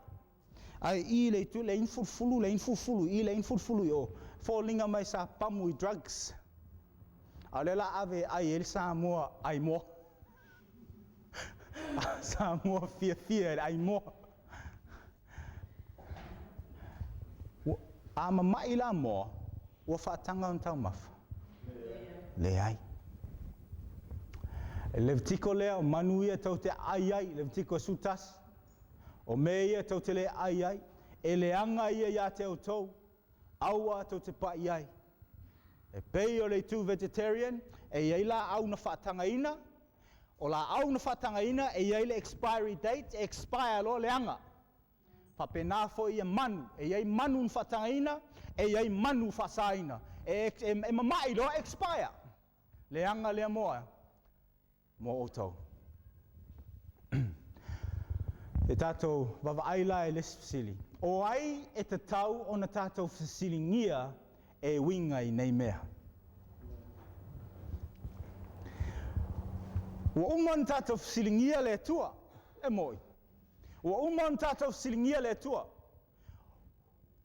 Ae i le itu, leai ni fulufulu, leai ni fulufulu i, leai ni fulufulu i o. Foliga mai sa pamu i drugs. A o lea la ave e ai ai le Samoa ai moa. Samoa fiafia i le ai moa. A mama'i la moa, ua faataga ona taumafa? Leai. E Levitiko lea, o manu ia tou te ai ai, Levitiko 11. O mea ia tou te le ai ai, e leaga ia ia te outou, aua tou te pa'i ai. E pei o le itu vegetarian, e i ai laau na faatagaina, o laau na faatagaina e i ai le expiry date, e expire loa leaga. Faapena foi ia manu, e i ai manu na faatagaina, E i ai manu faasaina, e, e, e mama'i loa expire. Leaga lea moa mo outou. E tatou vaavaai la i le isi fesili. O ai e tatau ona tatou fesiligia e uiga i nei mea? Ua uma ona tatou fesiligia le Atua, e mo'i. Ua uma ona tatou fesiligia le Atua.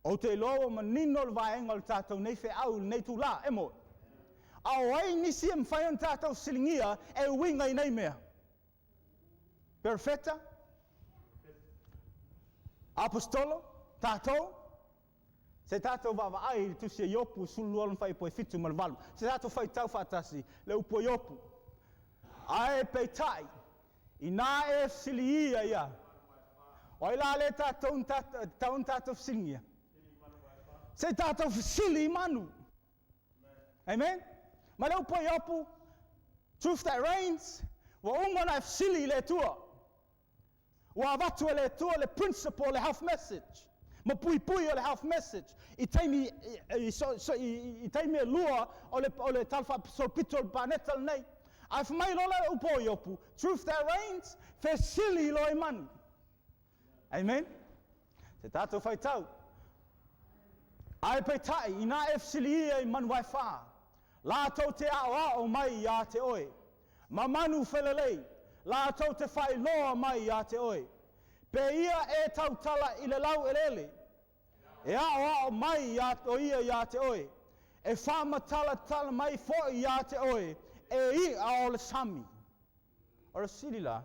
Ou te iloa ua manino le vaega o le tatou nei feau i lenei itulā, e mo'i. A o ai nisi e mafai ona tatou fesiligia e uiga i nei mea? Perofeta? Aposetolo? Tatou? Se tatou vaavaai i le tusi a Iopu 12 lona fuaiupu e 7 ma le 8. Se tatou faitau faatasi le upu a Iopu. Ae peitai, inā e fesiligia ia, o ai la lea tatou tatau ona tatou fesiligia? Se i tatou fesili i manu. Amen? Ma le upu a Iopu, truth that reigns, ua uma ona e fesili i le Atua. Ua avatu e le Atua le principle o le health message ma puipui o le health message i taimi, i, so, so, i, i taimi e lua o le, o le tala faasolopito o le paneta lenei. Ae fai mai loa le upu o Iopu, truth that reigns, fesili loa i manu. Amen? Se tatou faitau. Ae peitai, inā e fesiligia i manu vaefa, latou te aoao mai iā te oe, ma manu felelei, latou te faailoa mai iā te oe. Pe ia e tautala i le laueleele, e aoao mai iā o ia iā te oe, e faamatalatala mai foi iā te oe e i'a o le sami. O le fesili la,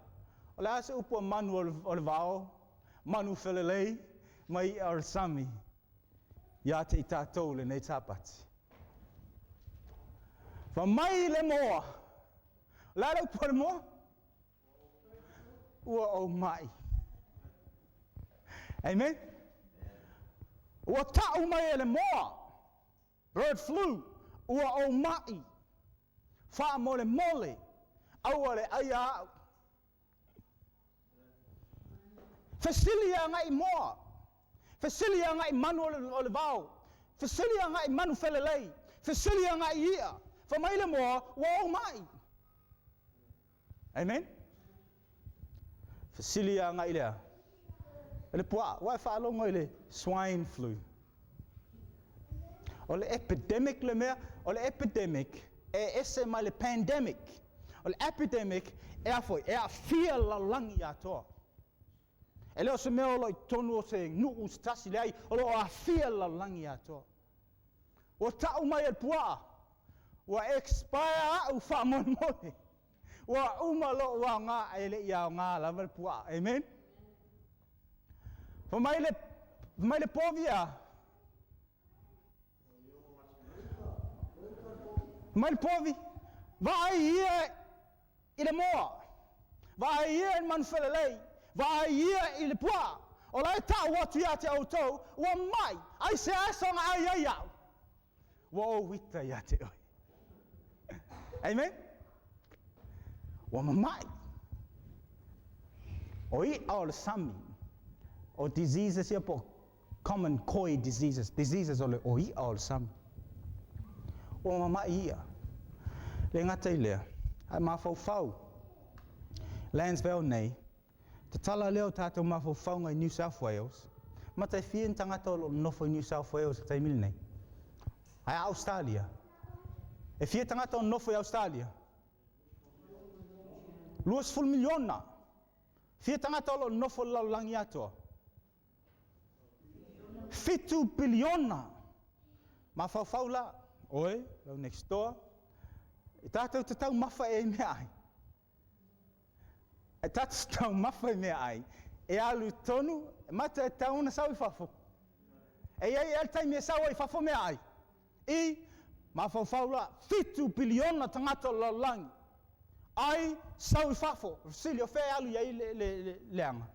o le a se upu a manu o le vao, manu felelei, ma i'a o le sami iā te i tatou lenei Sapati? Fai mai le moa. O le a le upu a le moa? Ua ou ma'i. Amen? Ua ta'u mai e le moa, bird flu, ua ou ma'i. Faamolemole, aua le aia a'u. Fesili agai moa. Fesili agai manu o le vao. Fesili agai manu felelei. Fesili agai i'a. Fai mai le moa, ua ou ma'i. Amen? Fesili agai lea. Le pua'a, ua e faalogo i le swine flu? O le epidemic le mea, o le epidemic e ese mai le pandemic. O le epidemic e a foi, e aafia le lalolagi atoa. E le o se mea o lo o i totonu o se nuu se tasi, leai, o lo o aafia le lalolagi atoa. Ua ta'u mai e le pua'a, ua expire a'u faamolemole. Ua uma lo'u aoga ae le i aoga lava le pua'a. Amen? Fai mai le, fai mai le povi a? Fai mai le povi, vaai ia i le moa, vaai ia i le manu felelei, vaai ia i le pua'a. O la e ta'u atu ia te outou, ua mai, aisea e soona ai ai a'u? Ua ou ita ia te oe. Amen? Ua mama'i. O i'a o le sami, o diseases ia po o common koi diseases, diseases o le o i'a o le sami. Ua mama'i i'a. Le gata i lea, ae mafaufau. Lansvale nei, Tatala lea o tatou mafaufauga i New South Wales, mata e fia ni tagata o lo o nonofo i New South Wales i le taimi lenei? Ae a Australia? E fia tagata o nonofo i Australia? 20 miliona. Fia tagata o lo o nonofo i le lalolagi atoa? 7 piliona. Mafaufau la, oe, lau next door, e tatou te taumafa ea i meaai? E tatou taumafa i meaai, e alu tonu, mata e tatau ona sau i fafo. E i ai ea le taimi e sau ai i fafo meaai? I mafaufau la, 7 piliona tagata o le lalolagi, ai sau i fafo. O le fesili, o fea e alu i ai le, le, le leaga?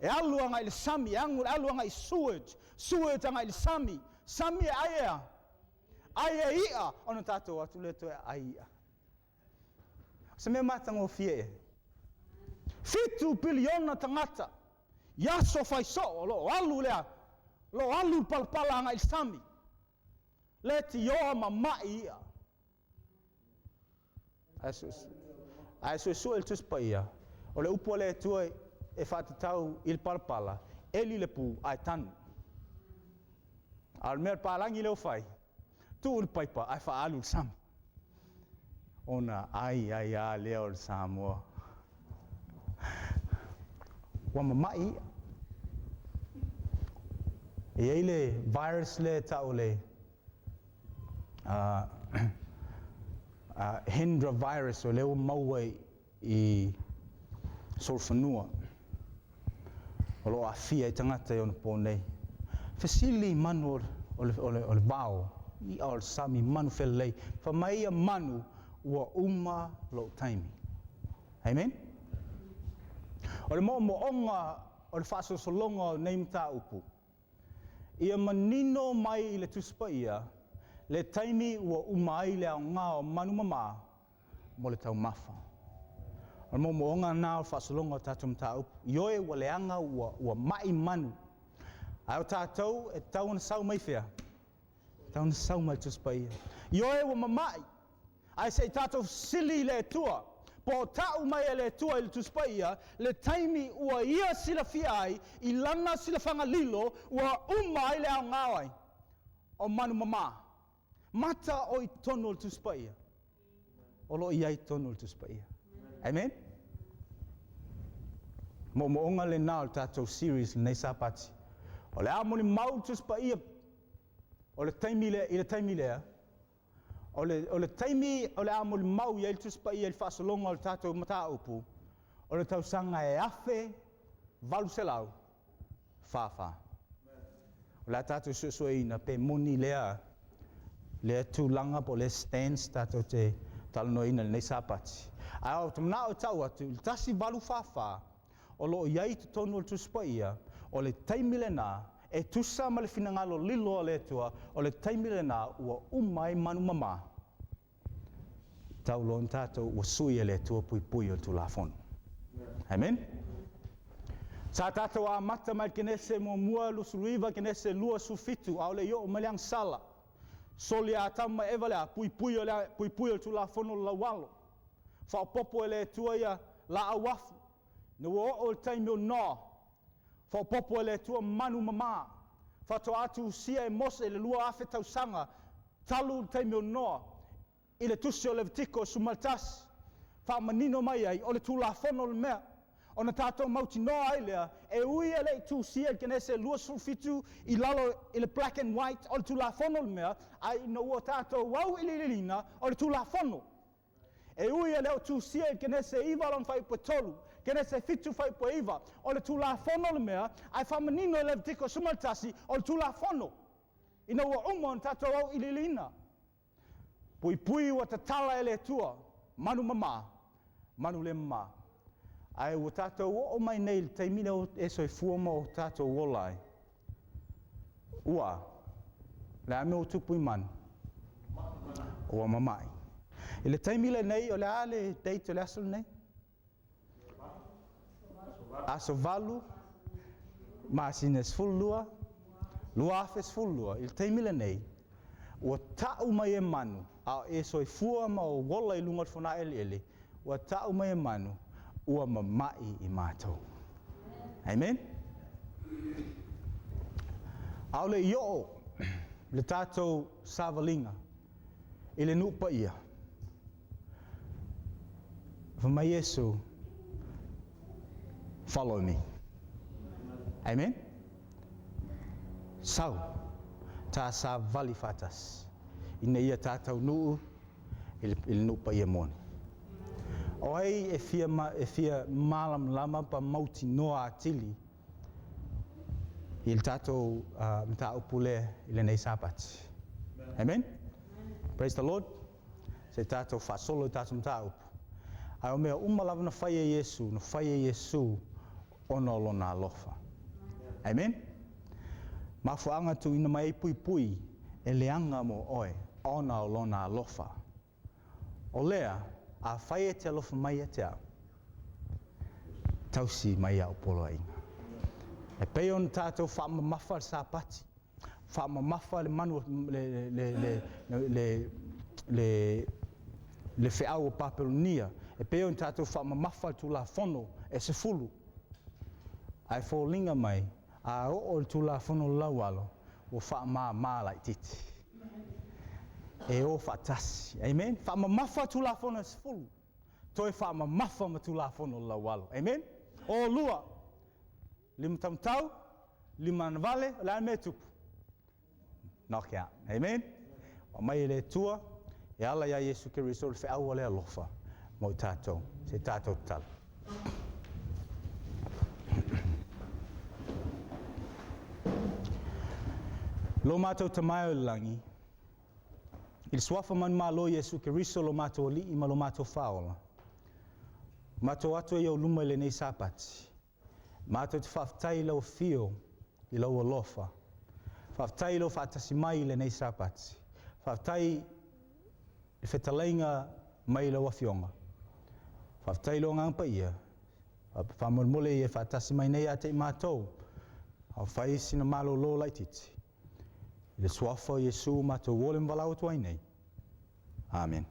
E alu agai i le sami, e alu agai i sewage, sewage agai i le sami, sami e ai e a? Ai e i'a, ona tatou o atu lea toe ai i'a. O se mea matagofie ea. 7 piliona tagata i aso fai soo o lo o alu lea, Lo alu le palapala agai i le sami. Leitioa mama'i i'a. Ae suesue le Tusi Paia, o le upu a le Atua e faatatau i le palapala, eli le pu ae tanu. A o le mea o le palagi lea ua fai, tuu i le paipa ae faaalu i le sami. Ona ai ai lava lea o le Samoa. Ua mama'i i'a. E i ai le virus lea e tau o le Hendra virus o lea ua maua i solofanua o lo o aafia ai tagata i ona po nei. Fesili i manu o le vao, i'a o le sami, manu felelei, fai mai ia manu ua uma lou taimi. Amen? O le moomooga o le faasolosologa o nei mataupu, Ia manino mai i le Tusi Paia le taimi ua uma ai le aoga o manu mama mo le taumafa. O le moomooga lena o le faasologa o tatou mataupu. Ioe ua leaga ua, ua mai manu. Ae o tatou e tatau ona sau mai fea? E tatau ona sau mai le Tusi Paia. Ioe ua mama'i, Ae se i tatou fesili i le Atua, po o ta'u mai e le Atua i le Tusi Paia le taimi ua Ia silafia ai i Lana silafaga lilo ua uma ai le aoga o ai? O manu mamā. Mata o i totonu o le Tusi Paia. O lo o i ai i totonu o le Tusi Paia. Amen? Moomooga lena o le tatou series lenei Sapati. O le a molimau le Tusi Paia o le taimi lea, i le taimi lea, O le, o le taimi o le a molimau i ai le Tusi Paia i le faasologa o le tatou mataupu, o le tausaga e 1844. O le a tatou suesueina pe moni lea, lea tulaga po o lea stance tatou te talanoaina i lenei Sapati. Ae ou te manao e tau atu, i le 1844, o lo o i ai i totonu o le Tusi Paia, o le taimi lena, e tusa ma le finagalo lilo a le Atua, o le taimi lena ua uma ai manu mama, tau loa ona tatou ua sui e le Atua puipui o le Tulafono. Amen? Sa tatou amata mai le Kenese muamua 29, Kenese 27, a o le i oo mai le agasala. Soli e Atamu ma Eva le a? Puipui o le, puipui o le Tulafono o le laualo. Faaopoopo e le Atua ia laau afu, ina ua oo i le taimi o Noa. Faaopoopo e le Atua manu mama. Faatoa tusia e Mose i le 2000 tausaga talu le taimi o Noa i le tusi o Levitiko 11, faamanino mai ai o le Tulafono le mea. Ona tatou mautinoa ai lea, e ui e le i tusia i le Kenese 27 i lalo i le black and white o le Tulafono le mea, ae ina ua tatou auiliiliina o le Tulafono. E ui e le o tusia i le Kenese 9 lona fuaiupu e 3, Kenese 7 fuaiupu e 9, o le Tulafono le mea, ae faamanino i Levitiko 11, o le Tulafono, ina ua uma ona tatou auiliiliina. Puipui ua tatala e le Atua, manu mama, manu le mama. Ae ua tatou oo mai nei i le taimi lea ua e soifua ma o tatou ola ai. Ua, le a mea ua tupu i manu? Ua mama'i. I le taimi lenei, o le a le date o le aso lenei? Aso 8, masina 12, 2012, i le taimi lenei, ua ta'u mai e manu, a o e soifua ma o ola i luga o le fogaeleele, ua ta'u mai e manu, ua mama'i i matou. Amen? Aole i oo le tatou savaliga i le nuu paia. Fai mai Iesu, Follow me. Amen? Sau, ta savali faatasi, ina ia ta taunuu i le, i le nuu paia moni. O ai e fia, ma, e fia malamalama pa mautinoa atili i le tatou uh, mataupu lea i lenei Sapati. Amen? Praise the Lord. Se tatou faasolo i tatou mataupu. Ae o mea uma lava na fai e Iesu, na fai e Iesu ona o lona alofa. Amen? Mafuaaga tuuina mai ai puipui e leaga mo oe ona o lona alofa. O lea, afai e te alofa mai ia te au, tausi mai au poloaiga. E pei ona tatou faamamafa le Sapati, faamamafa le manu, le, le, le, le, le, le feau o Papelonia, e pei ona tatou faamamafa le Tulafono e 10. Ae foliga mai, a oo le Tulafono laualo, ua faamāmā laitiiti. E o faatasi. Amen? Faamamafa Tulafono e 10. Toe faamamafa ma Tulafono laualo. Amen? O lua, lima taumatau, lima anavale, o le a le mea e tupu? Knockout. Amen? Ua mai e le Atua, e ala iā Iesu Keriso le feau o le alofa mo i tatou. Se tatou tatalo. Lo matou Tama e o i le lagi, i le suafa manumalo o Iesu Keriso lo matou Alii ma lo matou Faaola, matou atu ai i ou luma i lenei Sapati, matou te faafetai i lau afio i lau alofa. Faafetai i lou faatasi mai i lenei Sapati. Faafetai i le fetalaiga mai i lau Afioga. Faafetai i lou Agaga Paia. Faamolemole ia e faatasi mai nei ia te i matou, a o fai sina malōlō laitiiti. I le suafa o Iesu matou ole ma valaau atu ai nei. Amen.